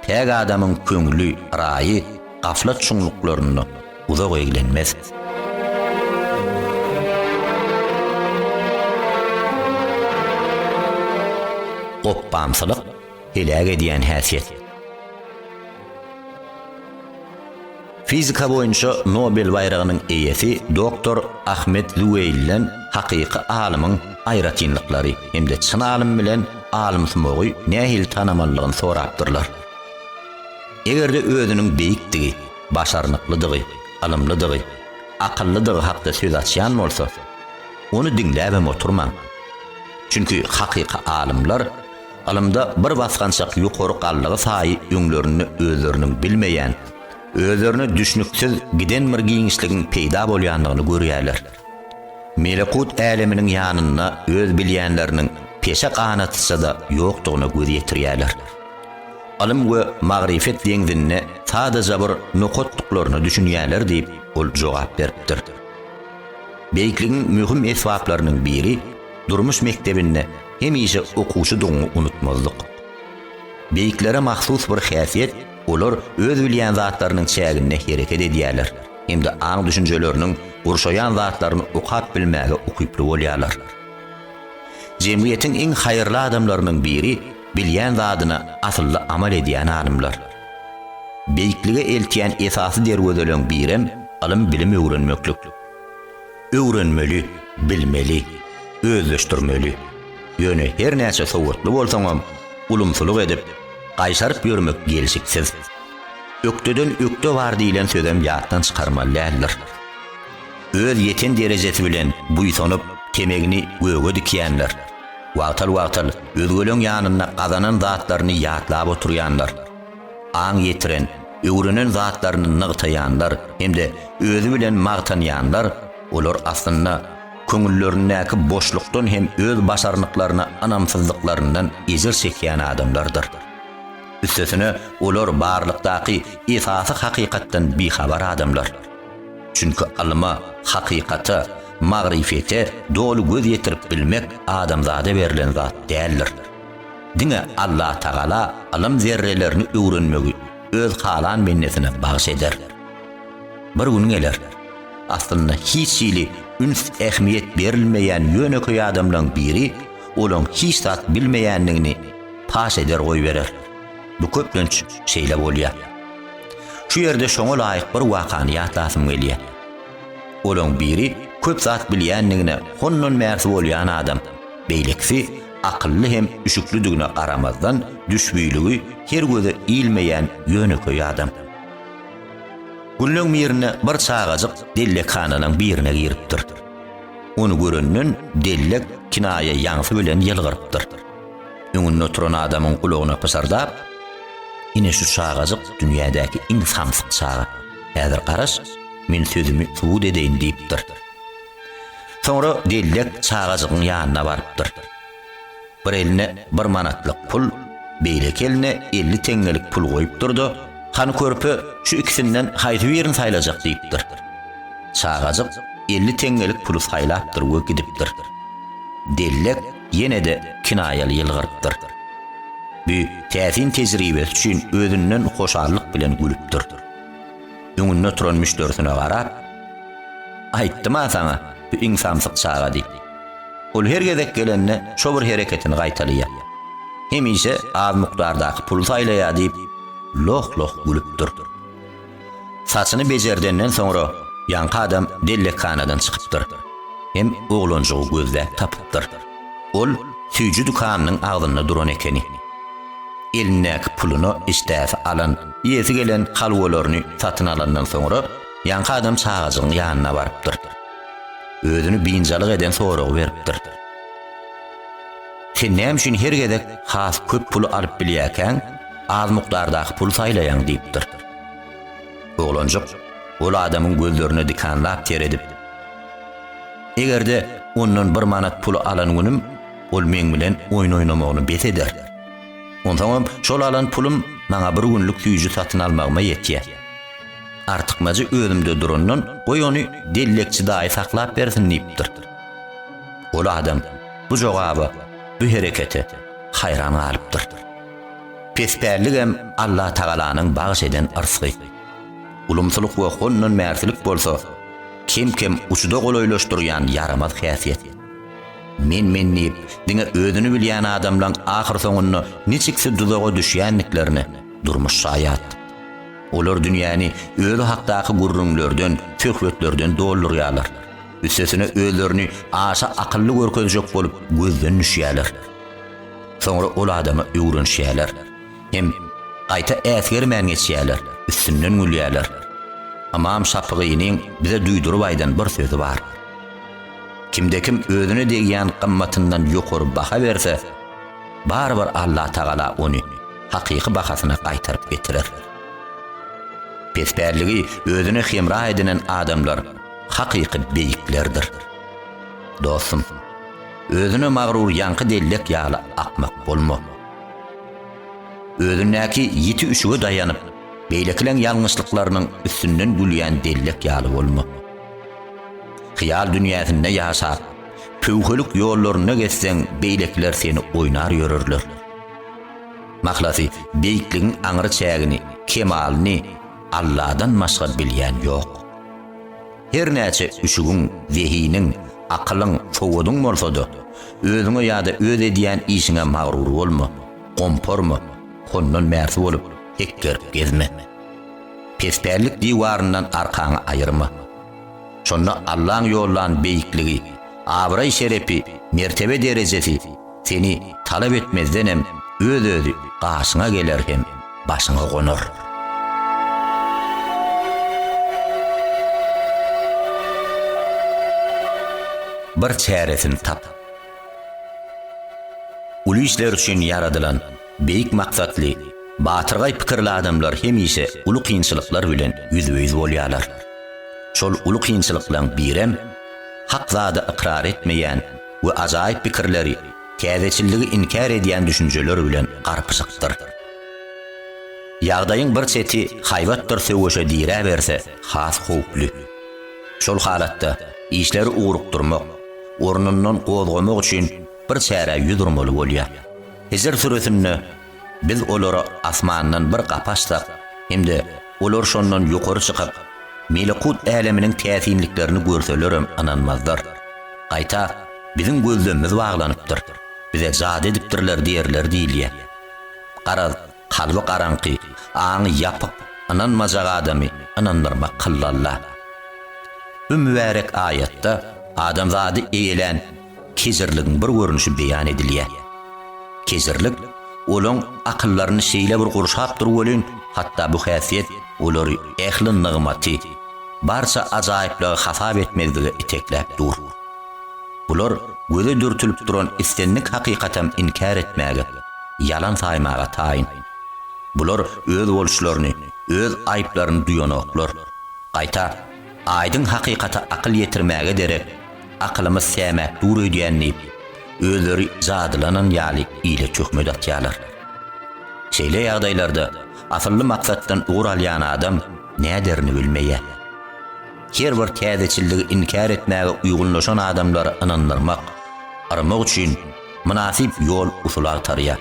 Päk adamyň köňli, raýy gaflat çuňluklarynda uzak eglenmez. Gopbamsylyk heläk edýän häsiýet. Fizika boýunça Nobel baýragynyň eýesi doktor Ahmed Zuweýlden hakyky alymyň aýratynlyklary hem-de çyn alym bilen alymsumagy nähili tanamalydygyny sorapdyrlar. Eger-de özüniň beýikdigi, başarnyklydygy, ylymlydygy, akyllydygy hakda söz açýan bolsa, ony diňläbem oturmaň. Çünki hakyky alymlar ylymda bir basgançak ýokary galdygy saýy öňlerinde özleriniň bilmeýän, özlerine düşnüksiz giden bir giňişligiň peýda bolýandygyny görýärler. Melekut äleminiň ýanynda öz bilýänleriniň peşe ganatyça-da ýokdugyna göz ýetirýärler. Ylym we magryfet deňzinde sadaja bir nokatdyklaryna düşünýärler diýip, ol jogap beripdir. Beýikligiň möhüm esbaplarynyň biri durmuş mekdebinde hemişe okuwçydygyňy unutmazlyk. Beýiklere mahsus bir häsiýet, olar öz bilýän zatlarynyň çäginde hereket edýärler hem-de aň-düşünjeleriniň gurşaýan zatlaryny okap bilmäge ukyply bolýarlar. Jemgyýetiň iň haýyrly adamlarynyň biri bilýän zadyna asylly amal edýän alymlar. Beýiklige eltýän esasy derwezeleň birem ylym-bilim öwrenmeklik. Öwrenmeli, bilmeli, özleşdirmeli. Ýöne her näçe sowatly bolsaňam, ulumsylyk edip, gaýşaryp ýörmek gelşiksiz. Ökdeden ökde bar diýlen sözem ýatdan çykarmaly däldir. Öz ýeten derejesi bilen buýsanyp, temegini göge dikýänler, wagtal-wagtal özgeleň ýanynda gazanan zatlaryny ýatlap oturýanlar, aň ýetiren, öwrenen zatlaryny nygtaýanlar hem-de özi bilen magtanýanlar, olar aslynda köňüllerindäki boşlukdan hem öz başarnyklaryna ynamsyzlyklaryndan ejir çekýän adamlardyr. Üstesine, olar barlykdaky esasy hakykatdan bihabar adamlar. Çünki ylyma, hakykata, magryfete doly göz ýetirip bilmek adamzada berlen zat däldir. Diňe Allatagala ylym zerrelerini öwrenmegi öz halan bendesine bagyş eder. Bir gün geler, aslynda hiç hili üns-ähmiýet berilmeýän ýönekeý adamlaň biri olaň hiç zat bilmeýändigini paş eder goýberer. Bu köplenç şeýle bolýar. Şu ýerde şoňa laýyk bir wakany ýatlasym gelýär. Olaň biri köp zat bilýändigine hondan bärsi bolýan adam, beýlekisi akylly hem üşüklidigine garamazdan düşbüligi her göze ilmeýän ýönekeý adam. Günleň birinde bir çagajyk dellekhanalaň birine giripdir. Ony görenden dellek kinaýa ýaňsy bilen ýylgyrypdyr. Öňünde oturan adamyň gulagyna pyşyrdap, Ine şu çagajyk dünýädäki iň samsyk çaga. Häzir garaş, men sözümi subut edeýin diýipdir. Soňra dellek çagajygyň ýanyna barypdyr. Bir eline bir manatlyk pul, beýleki eline 50 teňňelik pul goýupdyr-da, Hany körpe, şu ikisinden haýsy birini saýlajak diýipdir. Çagajyk 50 teňňelik puly saýlapdyr we gidipdir. Dellek ýene-de kinaýaly ýylgyrypdyr. Bu täsin tejribesi üçin özünden hoşallyk bilen gülüpdir. Öňünde oturan müşderisine garap, Aýtdym-a saňa, bu iň samsyk çaga diýip. Ol her gezek gelende şo bir hereketini gaýtalaýar. Hemişe az mukdardaky puly saýlaýar diýip, loh-loh gülüpdir. Saçyny bejerdenden soňra ýaňky adam dellekhanadan çykypdyr. Hem oglanjygy gözläp tapypdyr. Ol süýji dükanynyň agzynda duran ekeni. Elindäki puluna işdäsi alan, iýesi gelen halwalaryny satyn alandan soňra ýaňky adam çagajygyň ýanyna barypdyr. Özüni biynjalyk eden soragy beripdir. Sen näme üçin her gezek has köp puly alyp bilýärkäň, az mukdardaky puly saýlaýaň diýipdir. Oglanjyk ol adamyň gözlerine dikanlap seredip, Eger-de ondan bir manat puly alan günüm, ol meň bilen oýun oýnamagyny bes eder. Onsoňam şol alan pulum maňa bir günlük süýji satyn almagyma ýetýär. Artykmajy özümde durandan goý ony dellekçi daýy saklap bersin diýipdir. Ol adam bu jogaba, bu herekete haýran galypdyr. Pespälligem Allatagalanyň bagyş eden yrsgy. Ulumsylyk we hondanbärsilik bolsa kem-kem uçuda golaýlaşdyrýan ýaramaz häsiýet. Men-men diýip, diňe özüni bilýän adamlaň ahyrsoňunda niçiksi duzaga düşýändiklerine durmuş şaýat. Olar dünýäni özi hakdaky gürrüňlerden, söhbetlerden doldurýarlar. Üstesine özlerini aşa akylly görkezjek bolup gözden düşýärler. Soňra ol adama öwrenişýärler. Hem gaýta äsgermän geçýärler, üstünden gülýärler. Ymam Şapygynyň bize duýduryp aýdan bir sözi bar. Kimde-kim özüne degýän gymmatyndan ýokary baha berse, barybir Allatagala ony hakyky bahasyna gaýtaryp getirer. Pespälligi özüne hemra edinen adamlar hakyky beýiklerdir. Dostum, özüne magrur ýaňky dellek ýaly akmak bolma. Özündäki ýiti üşüge daýanyp, beýlekileň ýalňyşlyklarynyň üstünden gülýän dellek ýaly bolma. Hyýal dünýäsinde ýaşap, pöwhelik ýollarynda gezseň beýlekiler seni oýnar ýörerler. Mahlasy, beýikligiň aňry çägini, kemalyny Alladan başga bilýän ýok. Her näçe üşügiň, zehiniň, akylyň, sowadyň bolsa-da, özüňe ýa-da öz edýän işiňe magrur bolma, gomparma, hondan bärsi bolup, hekgerip gezme. Pespällik diwaryndan arkaňy aýyrma. Şonda Allaň ýollan beýikligi, abraý-şerepi, mertebe-derejesi seni talap etmezdenem öz-özi gaşyňa geler hem başyňa gonar. Bir çäresini tap. Uly işler üçin ýaradylan, beýik maksatly, batyrgaý pikirli adamlar hemişe uly kynçylyklar bilen ýüzbe-ýüz bolýarlar. Şol uly kynçylyklaň birem, hak zady ykrar etmeýän we ajaýyp pikirleri, täzeçilligi inkär edýän düşünjeler bilen garpyşykdyr. Ýagdaýyň bir çeti haýbatdyr söweşe diräberse has howply. Şol halatda işleri ugrukdyrmak, ornundan gozgamak üçin bir çärä ýüz urmaly bolýar. Hijr süresinde Biz olara asmandan bir gapy açsak hem-de olar şondan ýokary çykyp, melekut äleminiň täsinliklerini görselerem ynanmazlar. Gaýta, biziň gözlemimiz baglanypdyr, bize jady edipdirler diýerler diýilýär. Garaz, kalby garaňky, aňy ýapyk, ynanmajak adamy ynandyrmak kyllalla. Bu mübärek aýatda adamzady eýelän kejirligiň bir görnüşi beýan edilýär. Kejirlik olaň akyllaryny şeýle bir gurşapdyr welin, hatda bu häsiýet olary ähli nygmaty, barça ajaýyplygy hasap etmezlige itekläp dur. Bular göze dürtülip duran islendik hakykatam inkär etmäge, ýalan saýmaga taýyn. Bular öz boluşlaryny, öz aýyplaryny duýanoklar. Gaýta, aýdyň hakykata akyl ýetirmäge derek, akylymyz sämäp dur öýdýän diýip, özleri jadylanan ýaly ile töhmet atýarlar. Şeýle ýagdaýlarda asylly maksatdan ugur alýan adam näderini bilmeýär. Her bir täzeçilligi inkär etmäge uýgunlaşan adamlary ynandyrmak, yrmak üçin mynasyp ýol-usul agtarýar.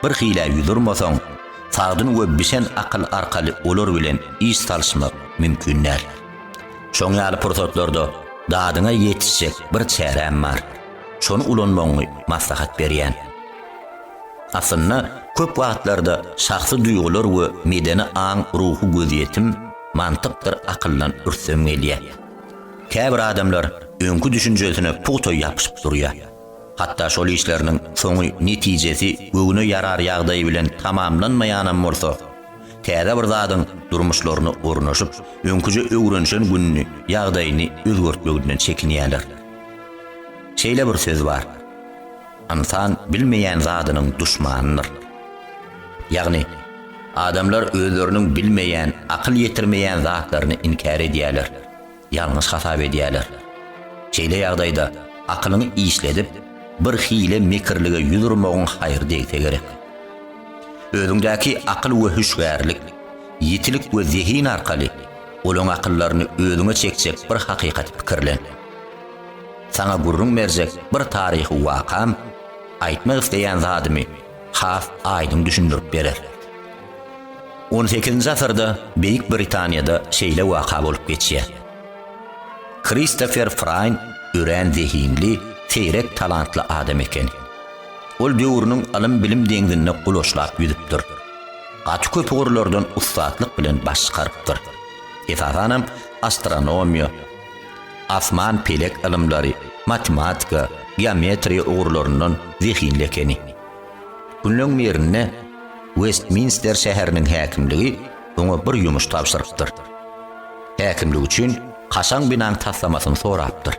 Bir hilä ýüz urmasaň, sagdyn we bişen akyl arkaly olar bilen iş salyşmak mümkin däl. Şoň ýaly pursatlarda dadyňa ýetişjek bir çäräm bar. Şony ulanmagyňy maslahat berýän. Aslynda, köp wagtlarda şahsy duýgular we medeni aň ruhy gözýetim, mantykdyr akyldan ürsem gelýär. Käbir adamlar öňki düşünjesine pugta ýapyşyp durýar. Hatda şol işleriniň soňy, netijesi göwne ýarar ýagdaý bilen tamamlanmaýanam bolsa, täze bir zadyň durmuşlaryna ornaşyp, öňküje öwrenişen gününi, ýagdaýyny özgertmeginden çekinýärler. Şeýle bir söz bar. Ynsan bilmeýän zadynyň duşmanydyr. Ýagny, adamlar özleriniň bilmeýän, akyl ýetirmeýän zatlaryny inkär edýärler, ýalňyş hasap edýärler. Şeýle ýagdaýda akylyňy işledip, bir hile mekirlige ýüz urmagyň haýry degse gerek. Özüňdäki akyl we hüşgärlik, ýitilik we zehin arkaly olaň akyllaryny özüňe çekjek bir hakykaty pikirlen. Saňa gürrüň berjek bir taryhy wakam aýtmak isleýän zadymy has aýdyň düşündirip berer. On sekizinji asyrda Beýik Britaniýada şeýle waka bolup geçýär. Kristofer Fraýn örän zehinli, seýrek talantly adam eken. Ol döwrüniň ylym-bilim deňzinde gulaçlap ýüzüpdir. Gaty köp ugurlardan ussatlyk bilen baş çykarypdyr. Esasanam astronomiýa, Asman-pelek ylymlary, matematika, geometriýa ugurlaryndan zehinli ekeni. Günleň birinde Westminster şäheriniň häkimligi oňa bir ýumuş tabşyrypdyr. Häkimlik üçin kaşaň binaň taslamasyny sorapdyr.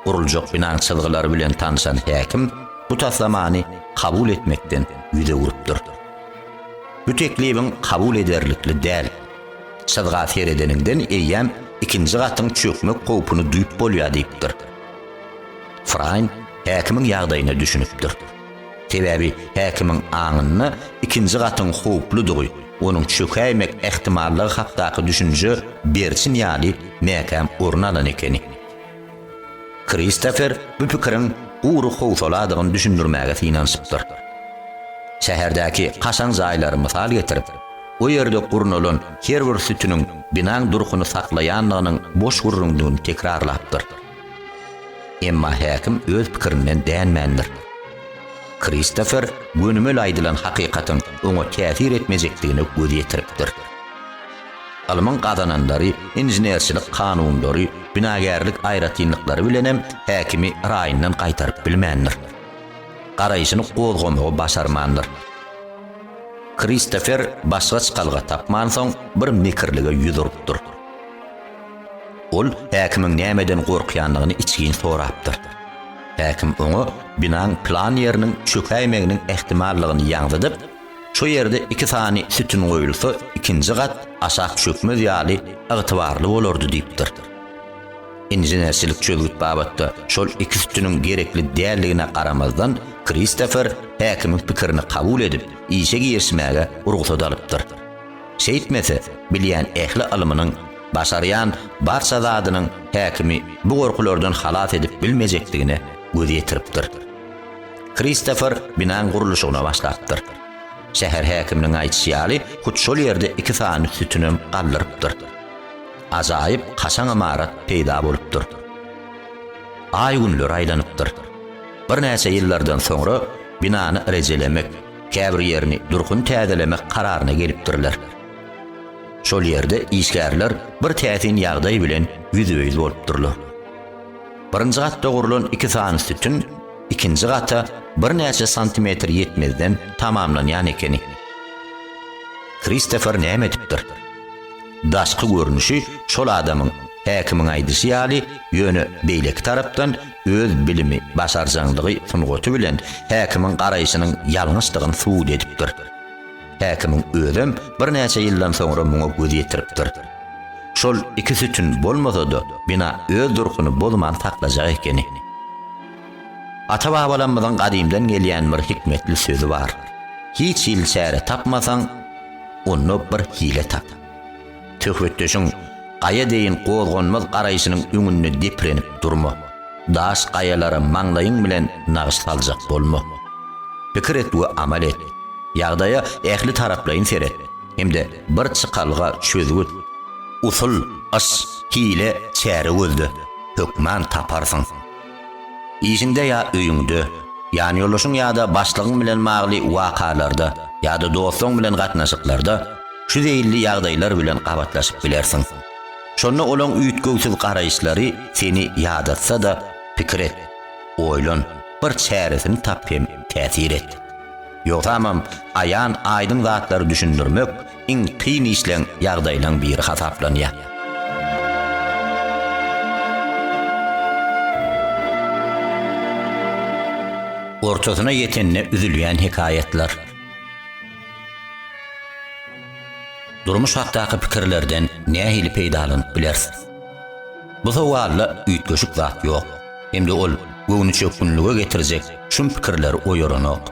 Guruljak binaň çyzgylary bilen tanşan häkim bu taslamany kabul etmekden ýüz öwrüpdir. Bu teklibiň kabul ederlikli däl. Çyzga seredeniňden eýýäm ikinji gatyň çökmek howpuny duýup bolýar diýipdir. Fraýn häkimiň ýagdaýyna düşünipdir. Sebäbi häkimiň aňynda ikinji gatyň howpludygy, onuň çökäýmek ähtimallygy hakdaky düşünje berçin ýaly mäkäm orun alan ekeni. Kristofer bu pikiriň gury howsaladygyny düşündirmäge synanyşypdyr. Şäherdäki kaşaň jaýlary mysal getirip, o ýerde gurnalan her bir sütüniň binaň durkuny saklaýandygynyň boş gürrüňdigini tekrarlapdyr. Emma häkim öz pikirinden dänmändir. Kristofer gönümel aýdylan hakykatyň oňa täsir etmejekdigine göz ýetiripdir. Ylmyň gazananlary, inženerçilik kanunlary, binagärlik aýratynlyklary bilenem häkimi raýyndan gaýtaryp bilmändir. Garaýşyny gozgamagy başarmandyr. Kristofer başga çykalga tapmansoň, bir mekirlige ýüz urupdyr. Ol häkimiň nämeden gorkýandygyny içgin sorapdyr. Häkim oňa binaň plan ýeriniň çökäýmeginiň ähtimallygyny ýaňzydyp, Şo ýerde iki sany sütün goýulsa, ikinji gat aşak çökmez ýaly ygtybarly bolardy diýipdir. Inženerçilik çözgüt babatda şol iki sütüniň gerekli däldigine garamazdan, Kristofer häkimiň pikirini kabul edip, işe girişmäge rugsat alypdyr. Şeýtmese, bilýän ähli ylmynyň, başarýan barça zadynyň häkimi bu gorkulardan halas edip bilmejekdigine göz ýetiripdir. Kristofer binaň gurluşygyna başlapdyr. Şäher häkiminiň aýdyşy ýaly, hut şol ýerde iki sany sütünem galdyrypdyr. Ajaýyp kaşaň ymarat peýda bolupdyr. Aý-günler aýlanypdyr. Birnäçe ýyllardan soňra binany rejelemek, käbir ýerini durkuny täzelemek kararyna gelipdirler. Şol ýerde işgärler bir täsin ýagdaý bilen ýüzbe-ýüz bolupdyrlar. Birinji gatda gurlan iki sany sütün ikinji gata birnäçe santimetr ýetmezden tamamlanýan ekeni. Kristofer näme edipdir? Daşky görnüşi şol adamyň. Häkimiň aýdyşy ýaly, ýöne beýleki tarapdan öz bilimi, başarjaňlygy, sungaty bilen häkimiň garaýşynyň ýalňyşdygyny subut edipdir. Häkimiň özem birnäçe ýyldan soňra muňa göz ýetiripdir. Şol iki sütün bolmasa-da, bina öz durkuny bozman saklajak ekeni. Ata-babalarymyzyň gadymdan gelýän bir hikmetli sözi bar, Hiç hili çäre tapmasaň, onda bir hile tap. Söhbetdeşiň gaýa deýin gozganmaz garaýşynyň öňünde deprenip durma. Daş gaýalara maňlaýyň bilen nagyş saljak bolma. Pikir et we amal et. Ýagdaýa ähli taraplaýyn seret hem-de bir çykalga, çözgüt, usul, yş, hile, çäre gözle. Hökman taparsyň. Işiňde ýa öýüňde, ýanýoldaşyň ýa-da başlygyň bilen bagly wakalarda ýa-da dostuň bilen gatnaşyklarda şu zeýilli ýagdaýlar bilen gabatlaşyp bilersiň. Şonda olaň üýtgewsiz garaýyşlary seni ýadatsa-da, pikir et, oýlan, bir çäresini tap hem täsir et. Ýogsamam, aýan aýdyň zatlary düşündirmek iň kyn işleň, ýagdaýlaň biri hasaplanýar. Ortasyna ýetende üzülýän hekaýatlar. Durmuş hakdaky pikirlerden nähili peýdalanyp bileris? Bu sowalda üýtgeşik zat ýok hem-de ol göwnüçökgünlige getirjek şum pikirleri oýaranok.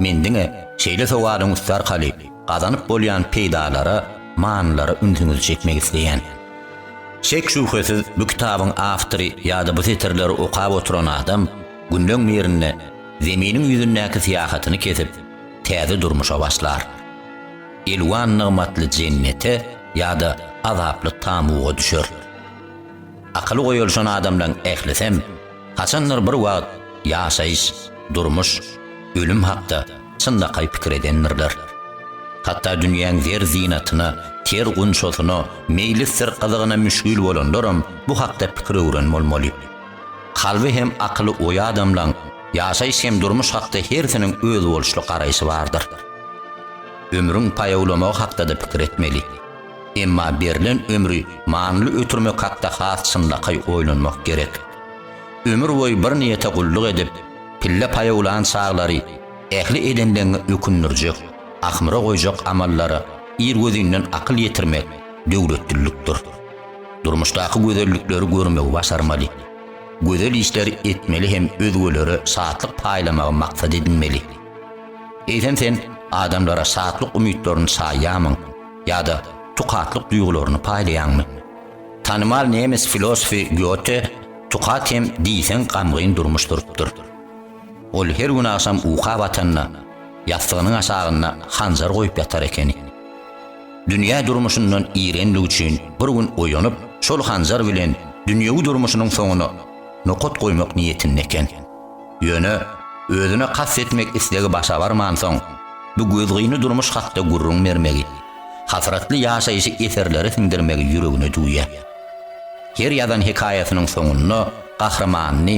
Men diňe şeýle sowalyň üsti arkaly gazanyp bolýan peýdalara, manylara ünsüňizi çekmek isleýän. Şek-şübhesiz bu kitabyň awtory ýa-da bu setirleri okap oturan adam günleň birinde Zeminiň ýüzündäki syýahatyny kesip, täze durmuşa başlar. Elwan nygmatly jennete ýa-da azaply tamuga düşer. Akyly goýalyşan adamlaň ählisem haçandyr bir wagt ýaşaýyş, durmuş, ölüm hakda çynlakaý pikir edendirler. Hatda dünýäň zer-zynatyna, ter gunçasyna, meýlisdir gyzygyna müşgil bolanlaram bu hakda pikir öwren bolmaly. Kalby hem akyly oýa adamlaň ýaşaýyş hem durmuş hakda hersiniň özboluşly garaýşy bardyr. Ömrüň paýawlamagy hakda-da pikir etmeli. Emma berlen ömri manyly ötürmek hakda has çynlakaý oýlanmak gerek. Ömür boýy bir niýete gulluk edip, pille paýawlan çaglary ähli edenleňňe ökündirjek, ahmyra goýjak amallara irgözinden akyl ýetirmek döwletlilikdir. Durmuşdaky gözellikleri görmegi başarmaly. Gözel işleri etmeli hem özgelere şatlyk paýlamagy maksat edinmeli. Eýsem sen adamlara şatlyk umytlaryny çaýýarmyň ýa-da tukatlyk duýgularyny paýlaýaňmy? Tanymal nemes filosofy Gýote tukat hem diýseň gamgyn durmuş sürüpdir. Ol her gün agşam uka batanda, ýassygynyň aşagynda hanjar goýup ýatar ekeni. Dünýä durmuşyndan irenligi üçin bir gün oýanyp, şol hanjar bilen dünýewi durmuşynyň soňuna nokat goýmak niýetinde eken. Ýöne, özüne kast etmek islegi başa barmansoň, bu gözgyny durmuş hakda gürrüň bermegi, hasratly ýaşaýşy eserlere siňdirmegi ýüregine düwýär. Her ýazan hekaýasynyň soňunda gahrymanyny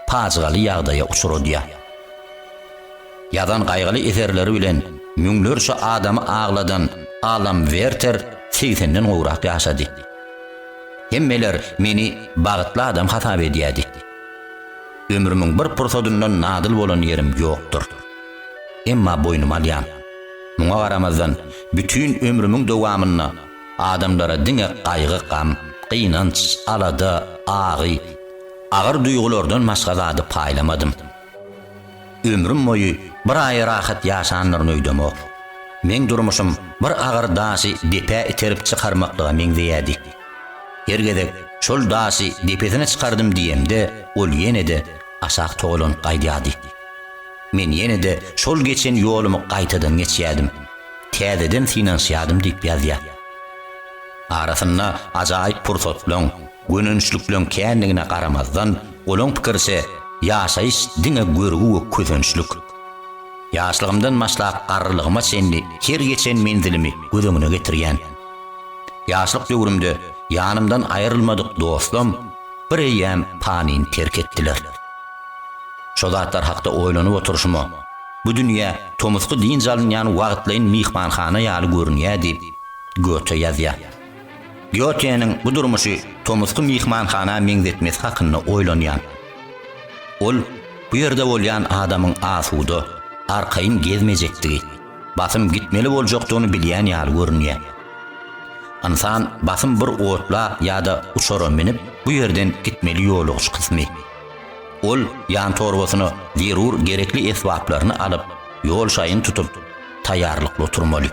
pajygaly ýagdaýa uçradýar. Ýazan gaýgyly eserleri bilen müňlerçe adamy agladan Alam Werter segsenden gowrak ýaşady. Hemmeler meni bagtly adam hasap edýärdi. Ömrümiň bir pursadyndan nadyl bolan ýerim ýokdur. Emma boýnuma alýan. Muňa garamazdan, bütin ömrümiň dowamynda adamlara diňe gaýgy-gam, gynanç, alada, agy, agyr duýgulardan başga zady paýlamadym. Ömrüm boýy bir aý rahat ýaşandyryn öýdemok. Meň durmuşym bir agyr daşy depä iterip çykarmaklyga meňzeýärdi. Her gezek şol daşy depesine çykardym diýemde, ol ýene-de aşak togalanyp gaýdýardy. Men ýene-de şol geçen ýolumy gaýtadan geçýärdim. Täzeden synanyşýardym diýip ýazýar. Arasynda ajaýyp pursatlaň, gönençlikleň kändigine garamazdan, olaň pikiriçe, ýaşaýyş diňe görgi we kösençlik. Ýaşlygymdan başlap garrylygyma çenli her geçen menzilimi göz öňüne getirýän. Ýaşlyk döwrümde ýanymdan aýrylmadyk dostlam bir eýýäm panyny terk etdiler. Şo zatlar hakda oýlanyp oturyşyma, bu dünýä tomusky dynç alynýan wagtlaýyn myhmanhana ýaly görünýär diýip, Gýote ýazýar. Gýoteniň bu durmuşy tomusky myhmanhana meňzetmesi hakynda oýlanýan. Ol bu ýerde bolýan adamyň asuda, arkaýyn gezmejekdigi, basym gitmeli boljakdygyny bilýän ýaly görünýär. Ynsan basym bir otla ýa-da uçara münüp, bu ýerden gitmeli ýolagçy kysmy. Ol ýantorbasyna zerur gerekli esbaplaryny alyp, ýol şaýyny tutup, taýýarlykly oturmaly.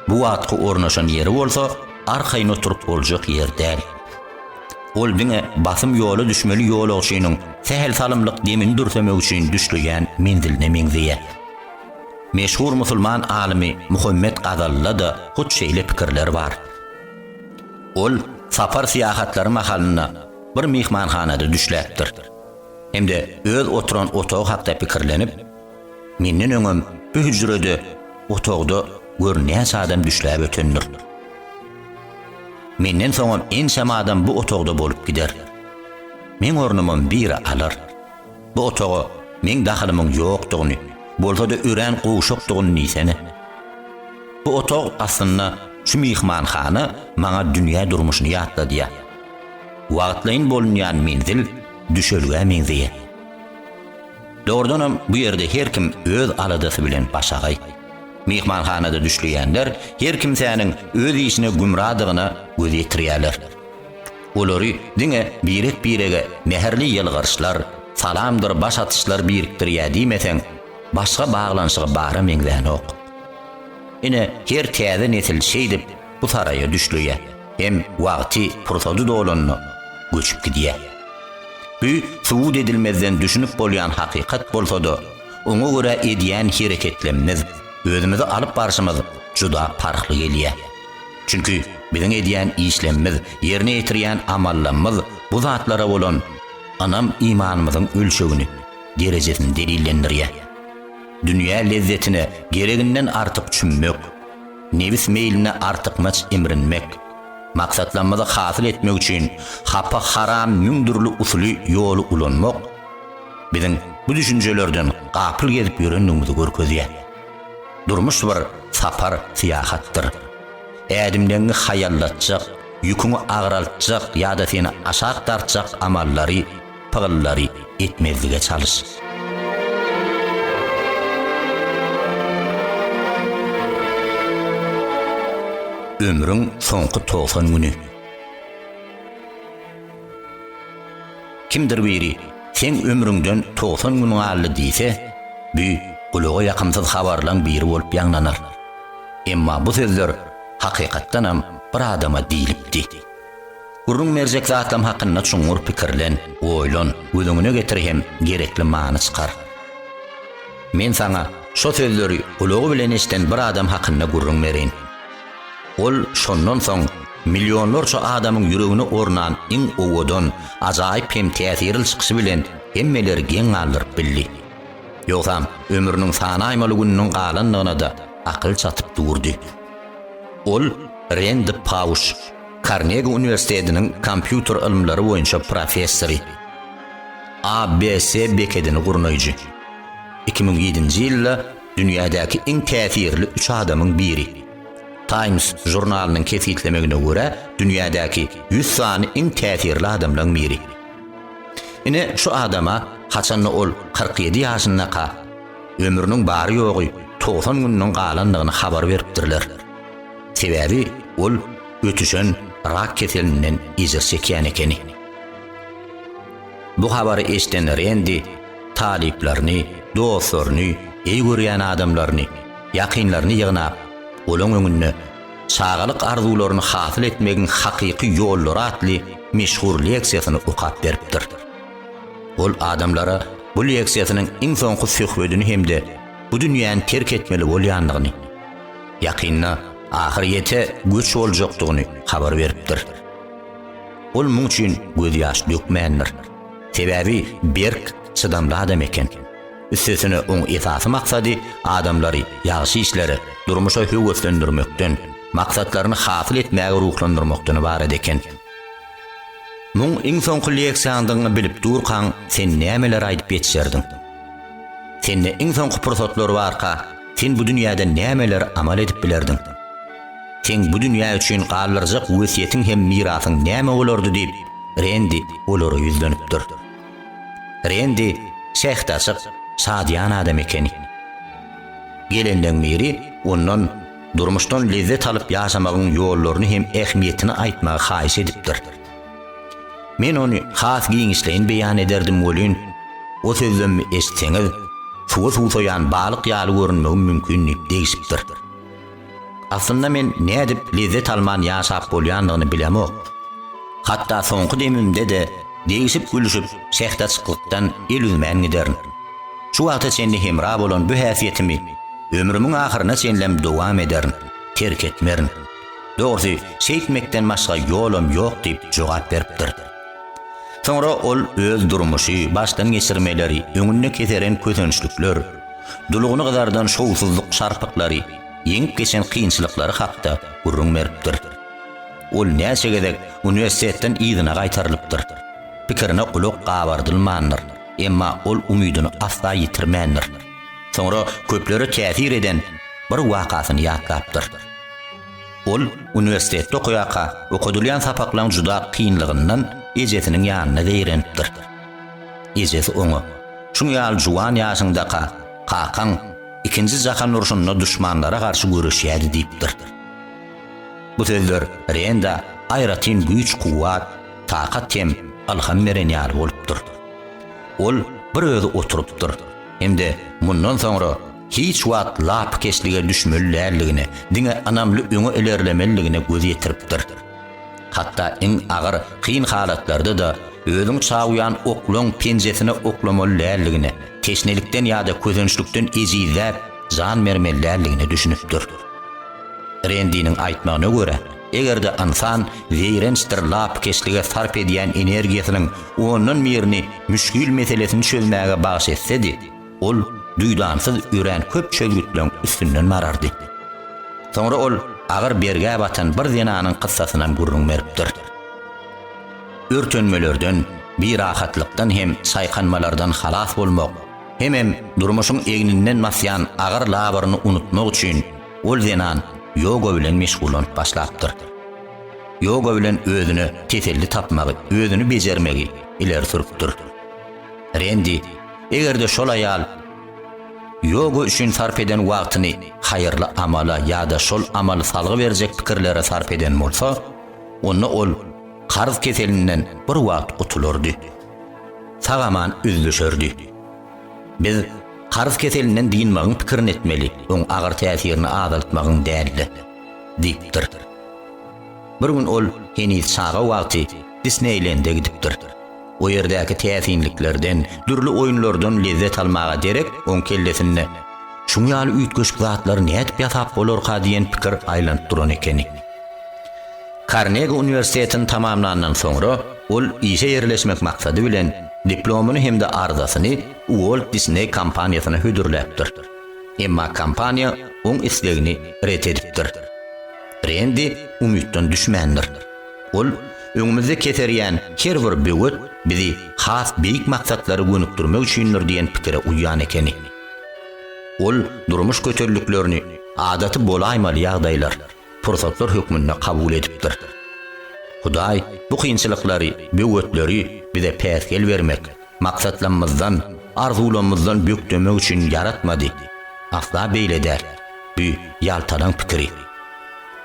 Bu wagtky ornaşan ýeri bolsa arkaýyn oturyp boljak ýer däl. Ol diňe basym ýola düşmeli ýolagçynyň sähel salymlyk demini dürsemek üçin düşleýän menziline meňzeýär. Meşhur musulman alymy Muhammet Gazalyda-da hut şeýle pikirler bar. Ol sapar syýahatlary mahalynda bir myhmanhanada düşläpdir hem-de öz oturan otagy hakda pikirlenip, Menden öňem bu hüjrede, otagda gör näçe adam düşläp ötendir. Menden soňam ençeme adam bu otagda bolup gider. Meň ornumam biri alar. Bu otaga meň dahylymyň ýokdugyny, bolsa-da örän gowşakdygyny diýsene. Bu otag aslynda şu myhmanhana maňa dünýä durmuşyny ýatladýar. Wagtlaýyn bolunýan menzil düşelgä meňzeýär. Dogrudanam bu ýerde her kim öz aladasy bilen başagaý. Myhmanhanada düşleýänler her kimsäniň öz işine gümradygyna göz ýetirýärler. Olary diňe birek-birege mähirli ýylgyryşlar, salamdyr baş atyşlar birikdirýär diýmeseň, başga baglanyşygy bara meňzänok. Ine, her täze nesil şeýdip bu saraýa düşleýär hem wagty, pursady dolanda göçüp gidýär. Bu subut edilmezden düşünip bolýan hakykat bolsa-da, oňa görä edýän hereketlemmiz, özümizi alyp barşymyz juda parhly gelýär. Çünki biziň edýän işlemmiz, ýerine ýetirýän amallamyz bu zatlara bolan ynam-imanymyzyň ölçegini, derejesini delillendirýär. Dünýä lezzetine gereginden artyk çümmek, nebis meýline artykmaç imrinmek, maksatlarymyzy hasyl etmek üçin hapa, haram müň dürli usuly, ýoly ulanmak biziň bu düşünjelerden gapyl gezip ýörendigimizi görkezýär. Durmuş bir sapar, syýahatdyr. Ädimleňňi haýallatjak, ýüküňi agraltjak ýa-da seni aşak dartjak amallary, pygyllary etmezlige çalyş. Ömrüň soňky 90 güni. Kimdir biri, Seň ömrüňden 90 gün galdy diýse, bu gulaga ýakymsyz habarlaň biri bolup ýaňlanar. Emma bu sözler hakykatdanam bir adama diýlipdi. Gürrüň berjek zatlam hakynda çuňňur pikirlen, oýlan, göz öňüne getir hem gerekli many çykar. Men saňa şo sözleri gulagy bilen eşden bir adam hakynda gürrüň bereýin. Ol şondan soň millionlarça adamyň ýüregine ornan iň owadan, ajaýyp hem täsirli çykyşy bilen hemmeleri geň galdyryp bildi. Ýogsam ömrüniň sanaýmaly gününiň galandygyna-da akyl çatyp durdy. Ol Rendi Pauş, Karnegi uniwersitetiniň kompýuter ylymlary boýunça professory, ABC bekedini gurnaýjy. 2007-nji ýylda dünýädäki iň täsirli üç adamyň biri. Times žurnalynyň kesgitlemegine görä, dünýädäki 100 sany iň täsirli adamlaryň biri. Ine, şu adama haçanda ol 47 ýaşyndaka, ömrüniň bary-ýogy 90 gününiň galandygyny habar beripdirler. Sebäbi ol ötüşen rak keselinden ejir çekýän ekeni. Bu habary eşiden Rendi talyplaryny, dostlaryny, eý görýän adamlaryny, ýakynlaryny ýygnap, olaň öňünde Çagalyk arzuwlaryny hasyl etmegiň hakyky ýollary atly meşhur leksiýasyny okap beripdir. Ol adamlara bu leksiýasynyň iň soňky söhbedini hem-de bu dünýäni terk etmeli bolýandygyny, ýakynda ahyrýete göç boljakdygyny habar beripdir. Ol muň üçin gözýaş dökmändir. Sebäbi berk, çydamly adam eken. Üstesine oň esasy maksady adamlary ýagşy işlere, durmuşa höweslendirmekden, maksatlaryny hasyl etmäge ruhlandyrmakdan ybarat eken. Muň iň soňky leksiýaňdygyňy bilip durkaň sen nämeler aýdyp ýetişerdiň? Sende iň soňky pursatlar barka sen bu dünýäde nämeler amal edip bilerdiň? Seň bu dünýä üçin galdyrjak wesýetiň hem mirasyň näme bolardy diýip, Rendi olara ýüzlenipdir. Rendi şähdaçyk, şadyýan adam ekeni. Gelenleň biri ondan durmuşdan lezzet alyp ýaşamagyň ýollaryny hem ähmiýetini aýtmagy haýyş edipdir. Men ony has giňişleýin beýan ederdim welin, o sözlemimi eşitseňiz, suwa suwsaýan balyk ýaly görünmegim mümkin diýip degşipdir. Aslynda men nädip lezzet alman ýaşap bolýandygyny bilemok. Hatda soňky demimde-de degşip-gülşüp, şähdaçyklykdan el üzmän giderin. Şu wagta çenli hemra bolan bu häsiýetimi ömrümiň ahyryna çenlem dowam ederin, terk etmerin. Dogrusy, şeýtmekden başga ýolam ýok diýip jogap beripdir. Soňra ol öz durmuşy, başdan geçirmeleri, öňünde keseren kösençlikler, dulugyny gyzardan şowsuzlyk şarpyklary, ýeňip geçen kynçylyklary hakda gürrüň beripdir. Ol näçe gezek uniwersitetden yzyna gaýtarylypdyr. Pikirine gulak gabardylmandyr, emma ol umydyny asla ýitirmändir. Soňra köplere täsir eden bir wakasyny ýatlapdyr. Ol uniwersitetde okaýarka okadylýan sapaklaryň juda kynlygyndan ejesiniň ýanynda zeýrenipdir. Ejesi oňa, Şuň ýaly juwan ýaşyňdaka kakaň Ikinji jahan urşunda duşmanlara garşy göreşýärdi diýipdir. Bu sözler Renda aýratyn güýç-kuwwat, takat hem ylham beren ýaly bolupdyr. Ol bir özi oturypdyr hem-de mundan soňra hiç wagt lapykeçlige düşmeli däldigine, diňe ynamly öňe ilerlemelidigine göz ýetiripdir. Hatda iň agyr, kyn halatlarda-da özüň çawýan oklaň penjesine oklamaly däldigine, teşnelikden ýa-da kösençlikden ejizläp, jan bermeli däldigine düşünipdir. Rendiniň aýtmagyna görä, eger-de ynsan zeýrençdir lapykeçlige sarp edýän energiýasynyň ondan birini müşgil meselesini çözmäge bagyş etsedi, ol duýdansyz örän köp çözgütleň üstünden barardy. Soňra ol agyr bergä batan bir zenanyň kyssasynam gürrüň beripdir. Örtenmelerden, birahatlykdan hem çaýkanmalardan halas bolmak, hemem durmuşyň egninden basýan agyr labyryny unutmak üçin ol zenan ýoga bilen meşgullanyp başlapdyr. Ýoga bilen özüne teselli tapmagy, özüni bejermegi ileri sürüpdir. Rendi, eger-de şol aýal ýoga üçin sarp eden wagtyny haýyrly amala ýa-da şol amaly salgy berjek pikirlere sarp eden bolsa, onda ol karz keselinden bir wagt gutulardy. Sag-aman üzlüşerdi. Biz karz keselinden dynmagyň pikirini etmeli, oň agyr täsirini azaltmagyň däl-de, diýipdir. Bir gün ol heniz çaga wagty Disneýlende gidipdir. O ýerdäki täsinliklerden, dürli oýunlardan lezzet almaga derek oň kellesinde, Şuň ýaly üýtgeşik zatlary nädip ýasap bolarka diýen pikir aýlanyp duran ekeni. Karnegi uniwersitetini tamamlandan soňra ol işe ýerleşmek maksady bilen diplomyny hem-de arzasyny Uolt Disneý kompaniýasyna hödürläpdir. Emma kompaniýa oň islegini ret edipdir. Rendi umytdan düşmändir. Ol, Öňümizde keserýän her bir böwet bizi has beýik maksatlara gönükdirmek üçindir diýen pikire uýan ekeni. Ol durmuş kötelliklerini adaty bolaýmaly ýagdaýlar, pursatlar hökmünde kabul edipdir. Hudaý bu kynçylyklary, böwetleri bize päsgel bermek, maksatlamyzdan, arzuwlamyzdan bökdemek üçin ýaratmady. Asla beýle däl. Bu ýaltalaň pikiri.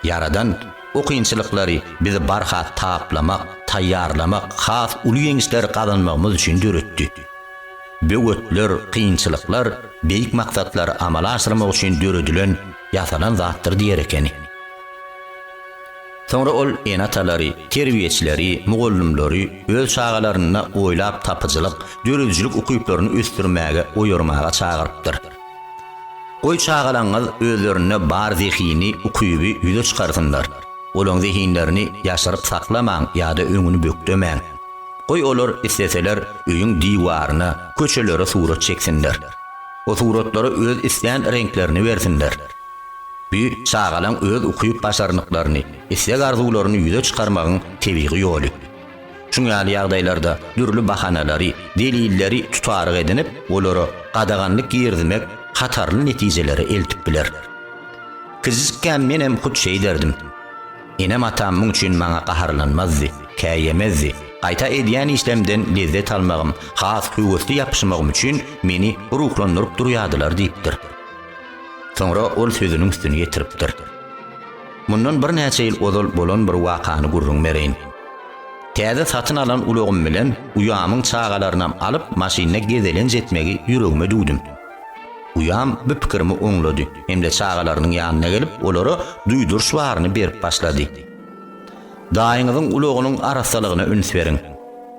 Ýaradan o kynçylyklary bizi barha taplamak, taýýarlamak, has uly ýeňişleri gazanmagymyz üçin döretdi. Böwetler, kynçylyklar beýik maksatlary amala aşyrmak üçin döredilen, ýasalan zatdyr diýer ekeni. Soňra ol ene-atalary, terbiýeçileri, mugallymlary öz çagalarynda oýlap tapyjylyk, döredijilik ukyplaryny ösdürmäge, oýarmaga çagyrypdyr. Goý çagalaňyz özlerinde bar zehini, ukyby ýüze çykarsynlar. Olaň zehinlerini ýaşyryp saklamaň ýa-da öňüni bökdemäň. Goý olar isleseler öýüň diwaryna, köçelere surat çeksinler. O suratlara öz islän reňklerini bersinler. Bu çagalaň öz ukyp-başarnyklaryny, isleg-arzuwlaryny ýüze çykarmagyň tebigy ýoly. Şuň ýaly ýagdaýlarda dürli bahanalary, delilleri tutaryk edinip, olara gadaganlyk girizmek hatarly netijelere eltip biler. Kiçijikkäm menem hut şeýderdim. Enem-atam muň üçin maňa gaharlanmazdy, käýemezdi. Gaýta edýän işlemden lezzet almagym, has höwesli ýapyşmagym üçin meni ruhlandyryp durýardylar diýipdir. Soňra ol sözüniň üstüni ýetiripdir. Mundan birnäçe ýyl ozal bolan bir wakany gürrüň bereýin. Täze satyn alan ulagym bilen uýamyň çagalarynam alyp maşynda gezelenç etmegi ýüregime düwdüm. Uýam bu pikirimi oňlady hem-de çagalarynyň ýanyna gelip, olara duýduryş baryny berip başlady. Daýyňyzyň ulagynyň arassalygyna üns beriň.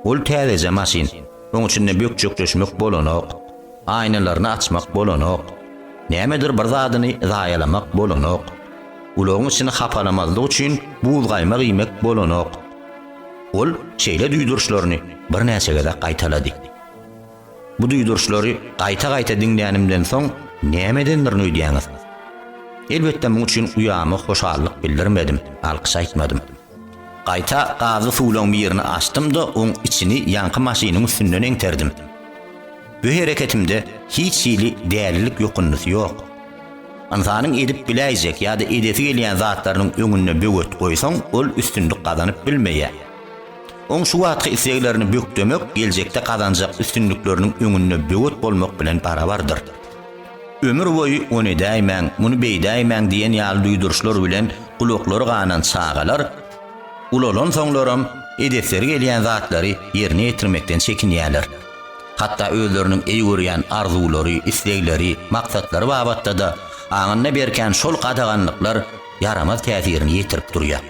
Ol täzeje maşyn. Oň içinde bökjekleşmek bolanok. Aýnalaryny açmak bolanok. Nämedir bir zadyny zaýalamak bolanok. Ulagyň içini hapalamazlyk üçin buzgaýmak iýmek bolanok. Ol şeýle duýduryşlaryny birnäçe gezek gaýtalady. Bu duýduryşlary gaýta-gaýta diňlänimden soň näme edendirin öýdýäňiz? Elbetde muň üçin uýama hoşallyk bildirmedim, alkyş aýtmadym. Gaýta gazly suwlaň birini açdym-da oň içini ýaňky maşynyň üstünden eňterdim. Bu hereketimde hiç hili dälilik ýokundysy ýok. Ynsanyň edip biläýjek ýa-da edesi gelýän zatlarynyň öňünde böwet goýsaň ol üstünlik gazanyp bilmeýär. Oň şu wagtky isleglerini bökdemek geljekde gazanjak üstünlikleriniň öňünde böwet bolmak bilen barabardyr. Ömür boýy ony edäýmäň, muny beýdäýmäň diýen ýaly duýduryşlar bilen gulaklary ganan çagalar ulalansoňlaram edesleri gelýän zatlary ýerine ýetirmekden çekinýärler. Hatda özleriniň eý görýän arzuwlary, islegleri, maksatlary babatda-da aňynda berkän şol gadaganlyklar ýaramaz täsirini ýetirip durýar.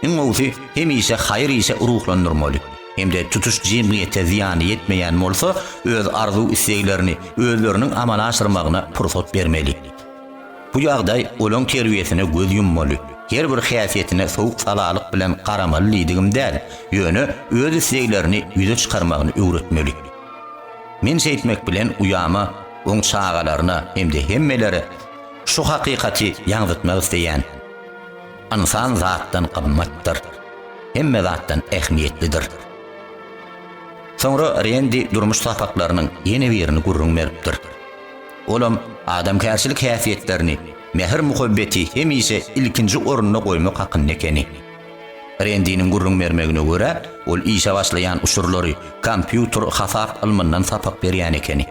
Iň gowusy, hemişe haýyr işe ruhlandyrmaly hem-de tutuş jemgyýete zyýany ýetmeýän bolsa, öz arzuw-isleglerini özleriniň amala aşyrmagyna pursat bermeli. Bu ýagdaý olaň terbiýesine göz ýummaly, her bir häsiýetine sowuk-salalyk bilen garamaly diýdigim däl, ýöne öz isleglerini ýüze çykarmagyny öwretmeli. Men şeýtmek bilen uýama, oň çagalaryna hem-de hemmelere şu hakykaty ýaňzytmak isleýän. Ynsan zatdan gymmatdyr. Hemme zatdan ähmiýetlidir. Soňra Rendi durmuş sapaklarynyň ýene birini gürrüň beripdir. Olam adamkärçilik häsiýetlerini, mähir-muhabbeti hemişe ilkinji orunda goýmak hakynda ekeni. Rendiniň gürrüň bermegine görä, ol işe başlaýan uçurlary kompýuter hasap ylmyndan sapak berýän ekeni.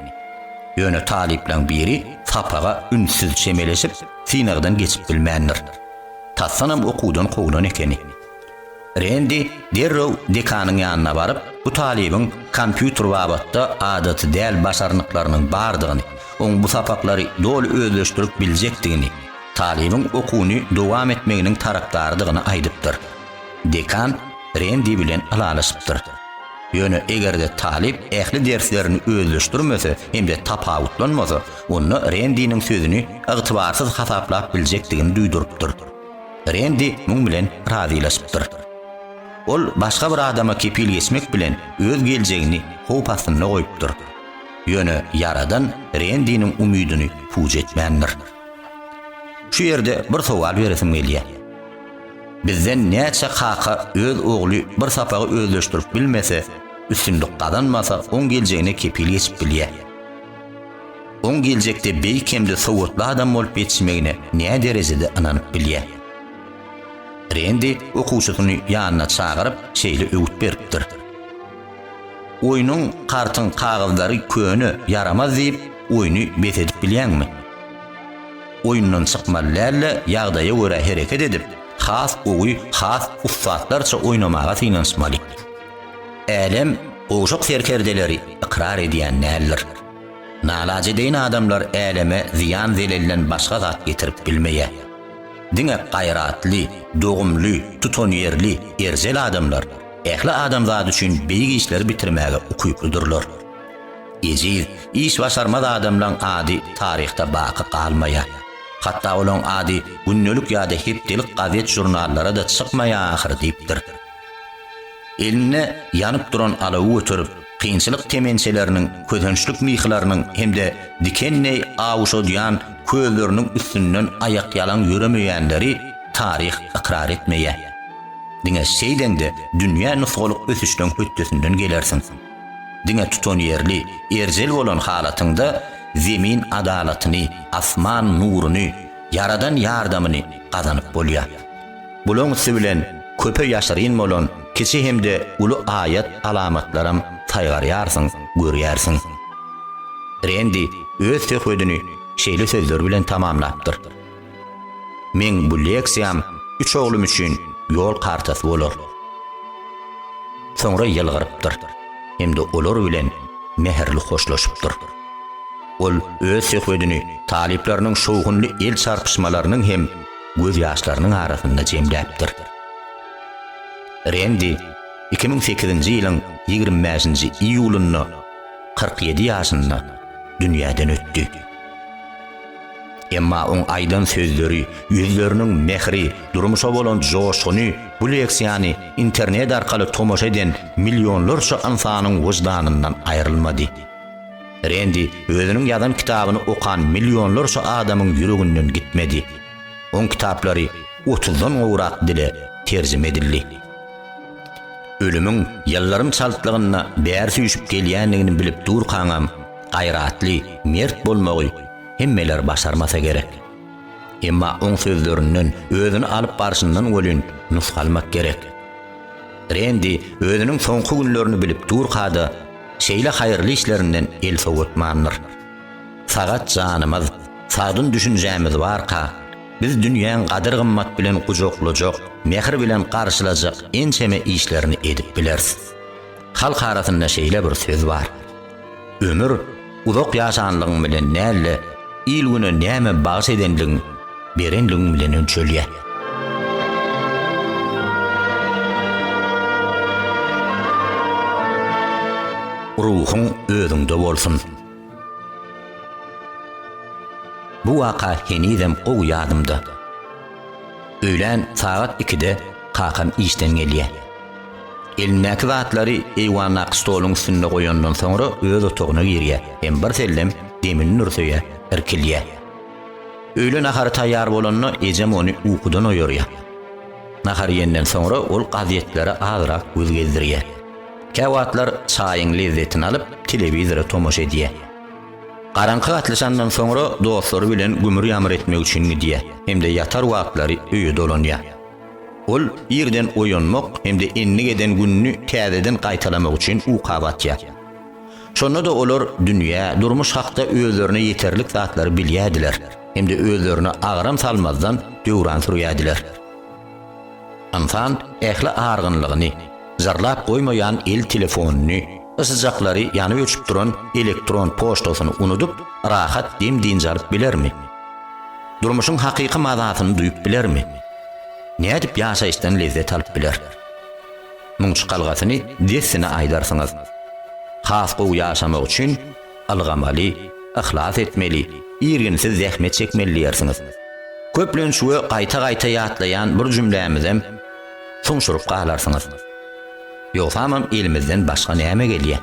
Ýöne talyplaň biri sapaga ünssüz çemeleşip, synagdan geçip bilmändir. Tasdanam okuwdan kowlan ekeni. Rendi derrew dekanyň ýanyna baryp, bu talybyň kompýuter babatda adaty däl başarnyklarynyň bardygyny, oň bu sapaklary doly özleşdirip biljekdigini, talybyň okuwyny dowam etmeginiň tarapdarydygyny aýdypdyr. Dekan Rendi bilen ylalaşypdyr. Ýöne eger-de talyp ähli derslerini özleşdirmese hem-de tapawutlanmasa, onda Rendiniň sözüni ygtybarsyz hasaplap biljekdigini duýdurypdyr. Rendi muň bilen razylaşypdyr. Ol başga bir adama kepil geçmek bilen öz geljegini howp astynda goýupdyr. Ýöne Ýaradan Rendiniň umydyny puç etmändir. Şu ýerde bir sowal beresim gelýär. Bizden näçe kaka öz ogly bir sapagy özleşdirip bilmese, üstünlik gazanmasa oň geljegine kepil geçip bilýär? Oň geljekde beýik hem-de sowatly adam bolup ýetişmegine nä derejede ynanyp bilýär? Rendi okuwçysyny ýanyna çagyryp, şeýle öwüt beripdir. Oýnuň, kartyň kagyzlary köne, ýaramaz diýip, oýny bes edip bilýäňmi? Oýundan çykmaly däl-de, ýagdaýa görä hereket edip, has gowy, has ussatlarça oýnamaga synanyşmaly. Älem gowşak serkerdeleri ykrar edýän däldir. Nalajedeýin adamlar äleme zyýan-zelelden başga zat getirip bilmeýär. Diňe gaýratly, dogumly, tutanýerli, erjel adamlar ähli adamzat üçin beýik işleri bitirmäge ukyplydyrlar. Ejiz, iş başarmaz adamlaň ady taryhda baky galmaýar. Hatda olaň ady gündelik ýa-da hepdelik gazet-žurnallara-da çykmaýar ahyry diýipdir. Elinde ýanyp duran alawy göterip, kynçylyk temençeleriniň, kösençlik myhlarynyň hem-de diken deý awuşadýan közleriniň üstünden aýakýalaň ýöremeýänleri taryh ykrar etmeýär. Diňe şeýdeňde dünýä nusgalyk ösüşleň hötdesinden gelersiň. Diňe tutanýerli, erjel bolan halatyňda Zemin adalatyny, asman nuruny, Ýaradan ýardamyny gazanyp bolýar. Bulaň üsti bilen köpe ýaşyryn bolan kiçi hem-de uly aýat alamatlaram saýgarýarsyň, görýärsiň. Rendi öz söhbedini şeýle sözler bilen tamamlapdyr. Meň bu leksiýam üç oglum üçin ýol kartasy bolar. Soňra ýylgyrypdyr hem-de olar bilen mähirli hoşlaşypdyr. Ol öz söhbedini talyplarynyň şowhunly el çarpyşmalarynyň hem gözýaşlarynyň arasynda jemläpdir. Rendi 2008-nji ýylyň 25-nji iýulynda 47 ýaşynda dünýäden ötdi. Emma oň aýdan sözleri, ýüzleriniň mähri, durmuşa bolan joşguny bu leksiýany internet arkaly tomaşa eden millionlarça ynsanyň wyždanyndan aýrylmady. Rendi özüniň ýazan kitabyny okan millionlarça adamyň ýüreginden gitmedi. Oň kitaplary otuzdan gowrak dile terjime edildi. Ölümiň ýyldyrym çaltlygynda bäri süýşüp gelýändigini bilip durkaňam, gaýratly, mert bolmagy hemmeler başarmasa gerek. Emma oň sözlerinden, özüni alyp barşyndan welin nusga almak gerek. Rendi özüniň soňky günlerini bilip durka-da, şeýle haýyrly işlerinden el sowatmandyr. Sagat janymyz, sagdyn düşünjämiz barka, biz dünýäň gadyr-gymmat bilen gujaklajak, mähir bilen garşylajak ençeme işlerini edip bileris. Halk arasynda şeýle bir söz bar. Ömür uzak ýaşanlygyň bilen däl-de, il-güne näme bagyş edenligiň, berenligiň bilen ölçelýär. Ruhuň özüňde bolsun. Bu waka henizem gowy ýadymda. Öýlän sagat ikide kakam işden gelýär. Elindäki zatlary eýwandaky stoluň üstünde goýandan soňra öz otagyna girýär hem birsellem demini dürseýär, irkilýär. Öýle nahary taýýar bolanda ejem ony ukudan oýarýar. Nahar iýenden soňra ol gazetlere azrak göz gezdirýär. Käwagtlar çaýyň lezzetini alyp, telewizora tomaşa edýär. Garaňky gatlyşandan soňra dostlary bilen gümür-ýamyr etmek üçin gidýär hem-de ýatar wagtlary öýe dolanýar. Ol irden oýanmak hem-de endik eden gününi täzeden gaýtalamak üçin uka batýar. Şonda-da olar dünýä, durmuş hakda özlerine ýeterlik zatlary bilýärdiler hem-de özlerine agram salmazdan döwran sürýärdiler. Ynsan ähli argynlygyny, jyrlap goýmaýan el telefonyny, yşyjaklary ýanyp-öçüp duran elektron poçtasyny unudyp, rahat dem-dynç alyp bilermi? Durmuşyň hakyky mazasyny duýup bilermi? Nädip ýaşaýyşdan lezzet alyp biler? Muň çykalgasyny dessine aýdarsyňyz. Has gowy ýaşamak üçin ylgamaly, yhlas etmeli, irginsiz zähmet çekmeli diýersiňiz. Köplenç we gaýta-gaýta ýatlaýan bir jümlämizem suňşuryp galarsyňyz. Ýogsamam elimizden başga näme gelýär?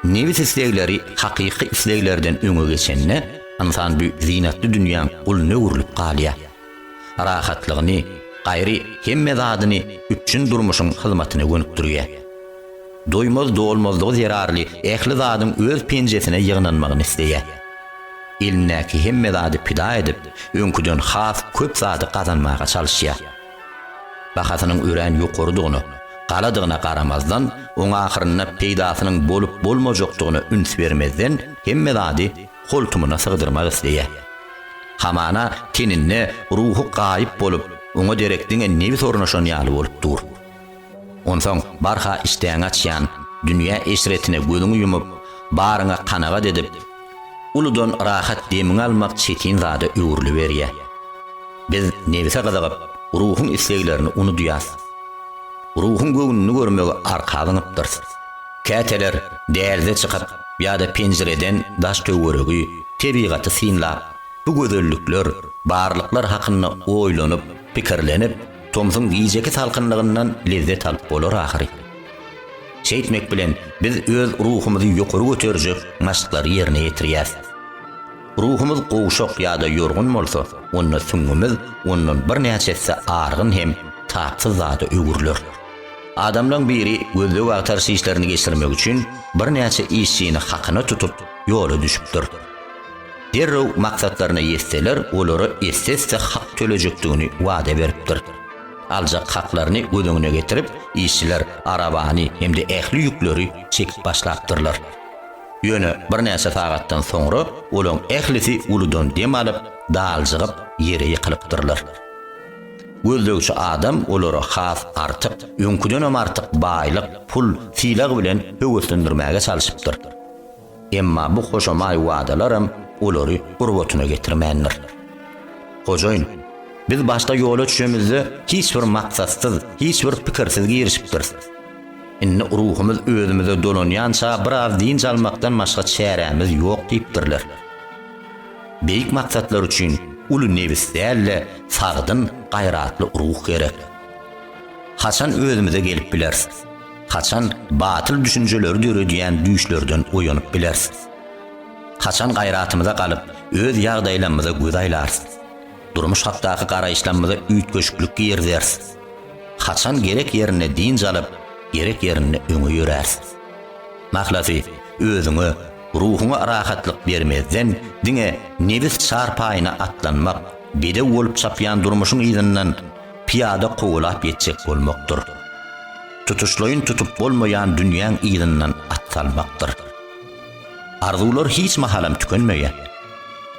Nebis islegleri hakyky isleglerden öňe geçende, ynsan bu zynatly dünýäň guluna öwrülip galýar. Rahatlygyny, gaýry hemme zadyny üpjün durmuşyň hyzmatyna gönükdirýär. Doýmaz-dolmazlygy zerarly ähli zadyň öz penjesine ýygnanmagyny isleýär. Elindäki hemme zady pida edip, öňküden has köp zady gazanmaga çalyşýar. Bahasynyň örän ýokarydygyna, galadygyna garamazdan, oň ahyrynda peýdasynyň bolup-bolmajakdygyna üns bermezden hemme zady holtumyna sygdyrmak isleýär. Hamana teninde ruhy gaýyp bolup, oňa derek diňe nebis ornaşan ýaly bolup dur. Onsoň barha işdäňi açýan dünýä eşretine gözüňi ýumup, baryňa kanagat edip, uludan rahat demiňi almak çetin zada öwrüliberýär. Biz nebse gyzygyp, ruhuň isleglerini unudýas. Ruhuň göwnüni görmegi arka zyňypdyrys. Käteler dälize çykyp ýa-da penjireden daş-töweregi, tebigaty synlap, bu gözellikler, barlyklar hakynda oýlanyp, pikirlenip, tomsuň gijeki salkynlygyndan lezzet alyp bolar ahyry. Şeýtmek bilen, biz öz ruhumyzy ýokary göterjek maşklary ýerine ýetirýäs. Ruhumyz gowşak ýa-da ýorgun bolsa, onda süňňümiz ondan birnäçe esse argyn hem tapsyz zada öwrüler. Adamlaň biri gözleg-agtaryş işlerini geçirmek üçin birnäçe işçini hakyna tutup, ýola düşüpdir. Derrew maksatlaryna ýetseler, olara esse-esse hak tölejekdigini wada beripdir. Aljak haklaryny göz öňüne getirip, işçiler arabany hem-de ähli ýükleri çekip başlapdyrlar. Ýöne birnäçe sagatdan soňra olaň ählisi uludan dem alyp, daljygyp, ýere ýykylypdyrlar. Gözlegçi adam olara has artyk, öňküdenem artyk baýlyk, pul, sylag bilen höweslendirmäge çalşypdyr. Emma bu hoşamaý wadalaram olary gurbatyna getirmändir. Hojaýyn, biz başda ýola düşemizde hiç bir maksatsyz, hiç bir pikirsiz girişipdiris. Indi ruhumyz özümize dolanýança biraz dynç almakdan başga çärämiz ýok diýipdirler. Beýik maksatlar üçin uly nebis däl-de, sagdyn, gaýratly ruh gerek. Haçan özümize gelip bileris? Haçan batyl düşünjeleri döredýän düýşlerden oýanyp bileris? Haçan gaýratymyza galyp, öz ýagdaýlamyza göz aýlarys? Durmuş hakdaky garaýyşlamyza üýtgeşiklik girizeris? Haçan gerek ýerinde dynç alyp, gerek ýerinde öňe ýöräris? Mahlasy, özüňe, ruhuňa rahatlyk bermezden, diňe nebis çarpaýyna atlanmak, bedew bolup çapýan durmuşyň yzyndan pyýada kowalap ýetjek bolmakdyr. Tutuşlaýyn tutup bolmaýan dünýäň yzyndan at salmakdyr. Arzuwlar hiç mahalam tükenmeýär.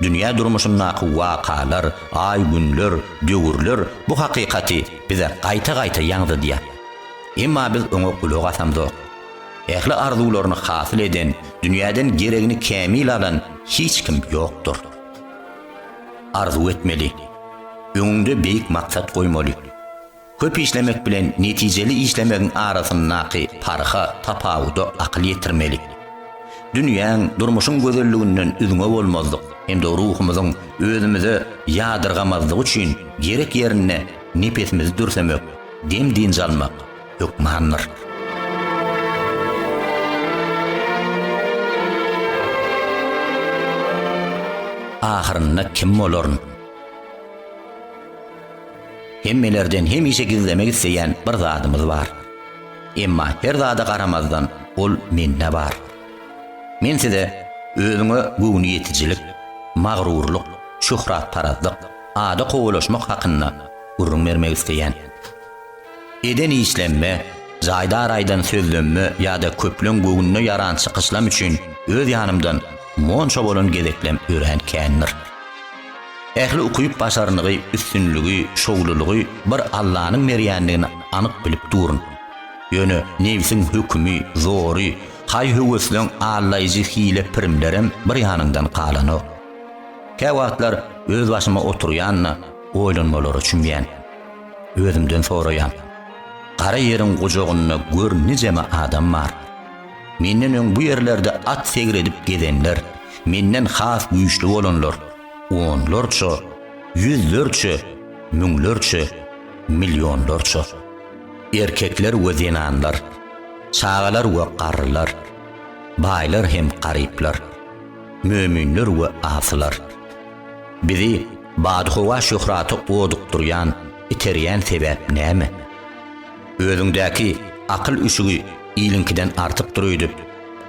Dünýä durmuşyndaky wakalar, aý-günler, döwürler bu hakykaty bize gaýta-gaýta ýaňzydýar. Emma biz oňa gulak asamzok. Ähli arzuwlaryny hasyl eden, dünýäden geregini kämil alan hiç kim ýokdur. Arzuw etmeli. Öňüňde beýik maksat goýmaly. Köp işlemek bilen netijeli işlemegiň arasyndaky parha, tapawuda akyl ýetirmeli. Dünýäň, durmuşyň gözelliginden üzňe bolmazlyk hem-de ruhumyzyň özümize ýadyrgamazlygy üçin gerek ýerinde nepesimizi dürsemek, dem-dynç almak hökmandyr. Ahyrynda kim bolaryn? Hemmelerden hemişe gizlemek isleýän bir zadymyz bar. Emma her zada garamazdan ol mende bar. Men size özüňe göwni ýetijilik, magrurlyk, şöhratparazlyk, ada kowalaşmak hakynda gürrüň bermek isleýän. Eden işlemme, jaýdar aýdan sözlemme ýa-da köpleň göwnüne ýaran çykyşlam üçin öz ýanymdan monça bolan gezeklem örän kändir. Ähli ukyp-başarnygy, üstünligi, şowlulygy bir Allanyň berýändigini anyk bilip durun. Ýöne nebsiň hökümi, zory, haý-höwesleň aldaýjy hile-pirimlerem bir ýanyňdan galanok. Käwagtlar öz başyma oturýan-da, oýlanmalara çümýän. Özümden soraýan. Gara ýeriň gujagynda gör nijeme adam bar. Menden öň bu ýerlerde at segredip gezenler, menden has güýçli bolanlar onlarça, ýüzlerçe, müňlerçe, millionlarça. Erkekler we zenanlar, çagalar we garrylar, baýlar hem garyplar, möminler we asylar. Bizi badyhowa şöhrata odukdyrýan, iterýän sebäp näme? Özüňdäki akyl üşügi iliňkiden artykdyr öýdüp,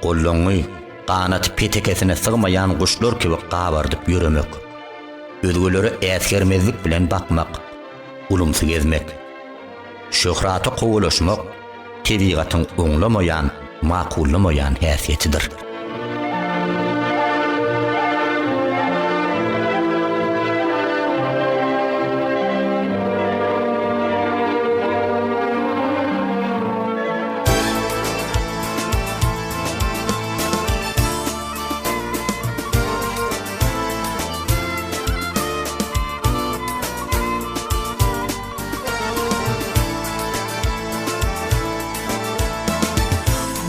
gollaňy ganaty petekesine sygmaýan guşlar kibi gabardyp ýöremek. Özgelere äsgermezlik bilen bakmak, ulumsy gezmek. Şöhrata kowalaşmak tebigatyň oňlamaýan, makullamaýan häsiýetidir.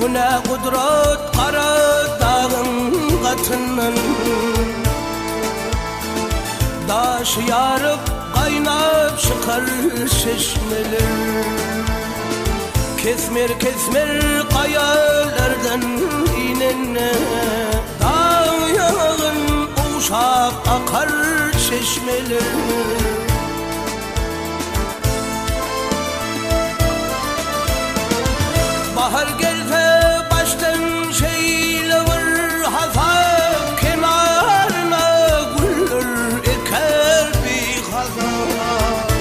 Bu ne gudrat gara dagyň gatyndan Daşy ýaryp gaýnap çykar çeşmeler Kesmer-kesmer gaýalardan inende Dag ýagyn ogşap akar çeşmeler. Bahar gelse başdan şeýle bir hasap Kenaryna güller eker bihasap.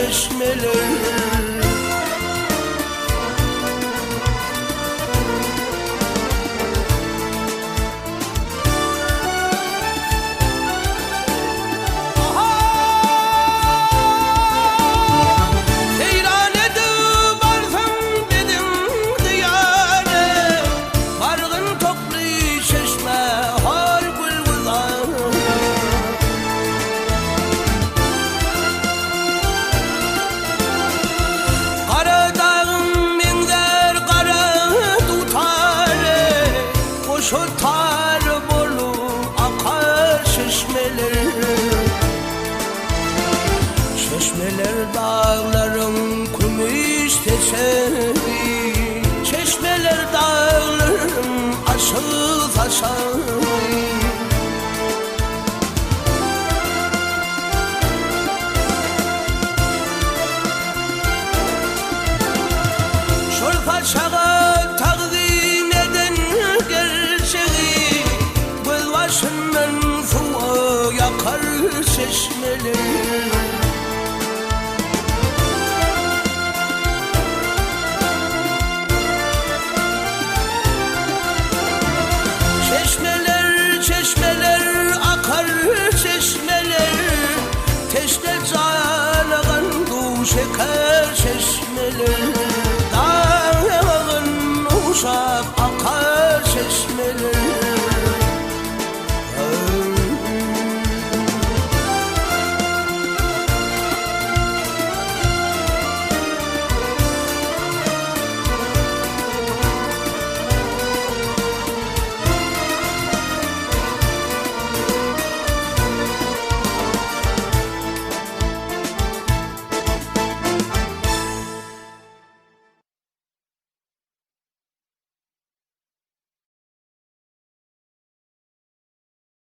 çeşmeler. Seýran edip barsaň biziň diýara, Bargyn tokly çeşme, hor gül-gülzar. Gara dagyň meňzär gara dutary, Goşa tar bolup akar çeşmeler. Çeşmeler daglaryň kümüş seçegi, Çeşmeler daglaryň aşyl saçagy. Şol saçaga tagzym eden gerçegi, Gözbaşyndan suwa ýakar çeşmeler.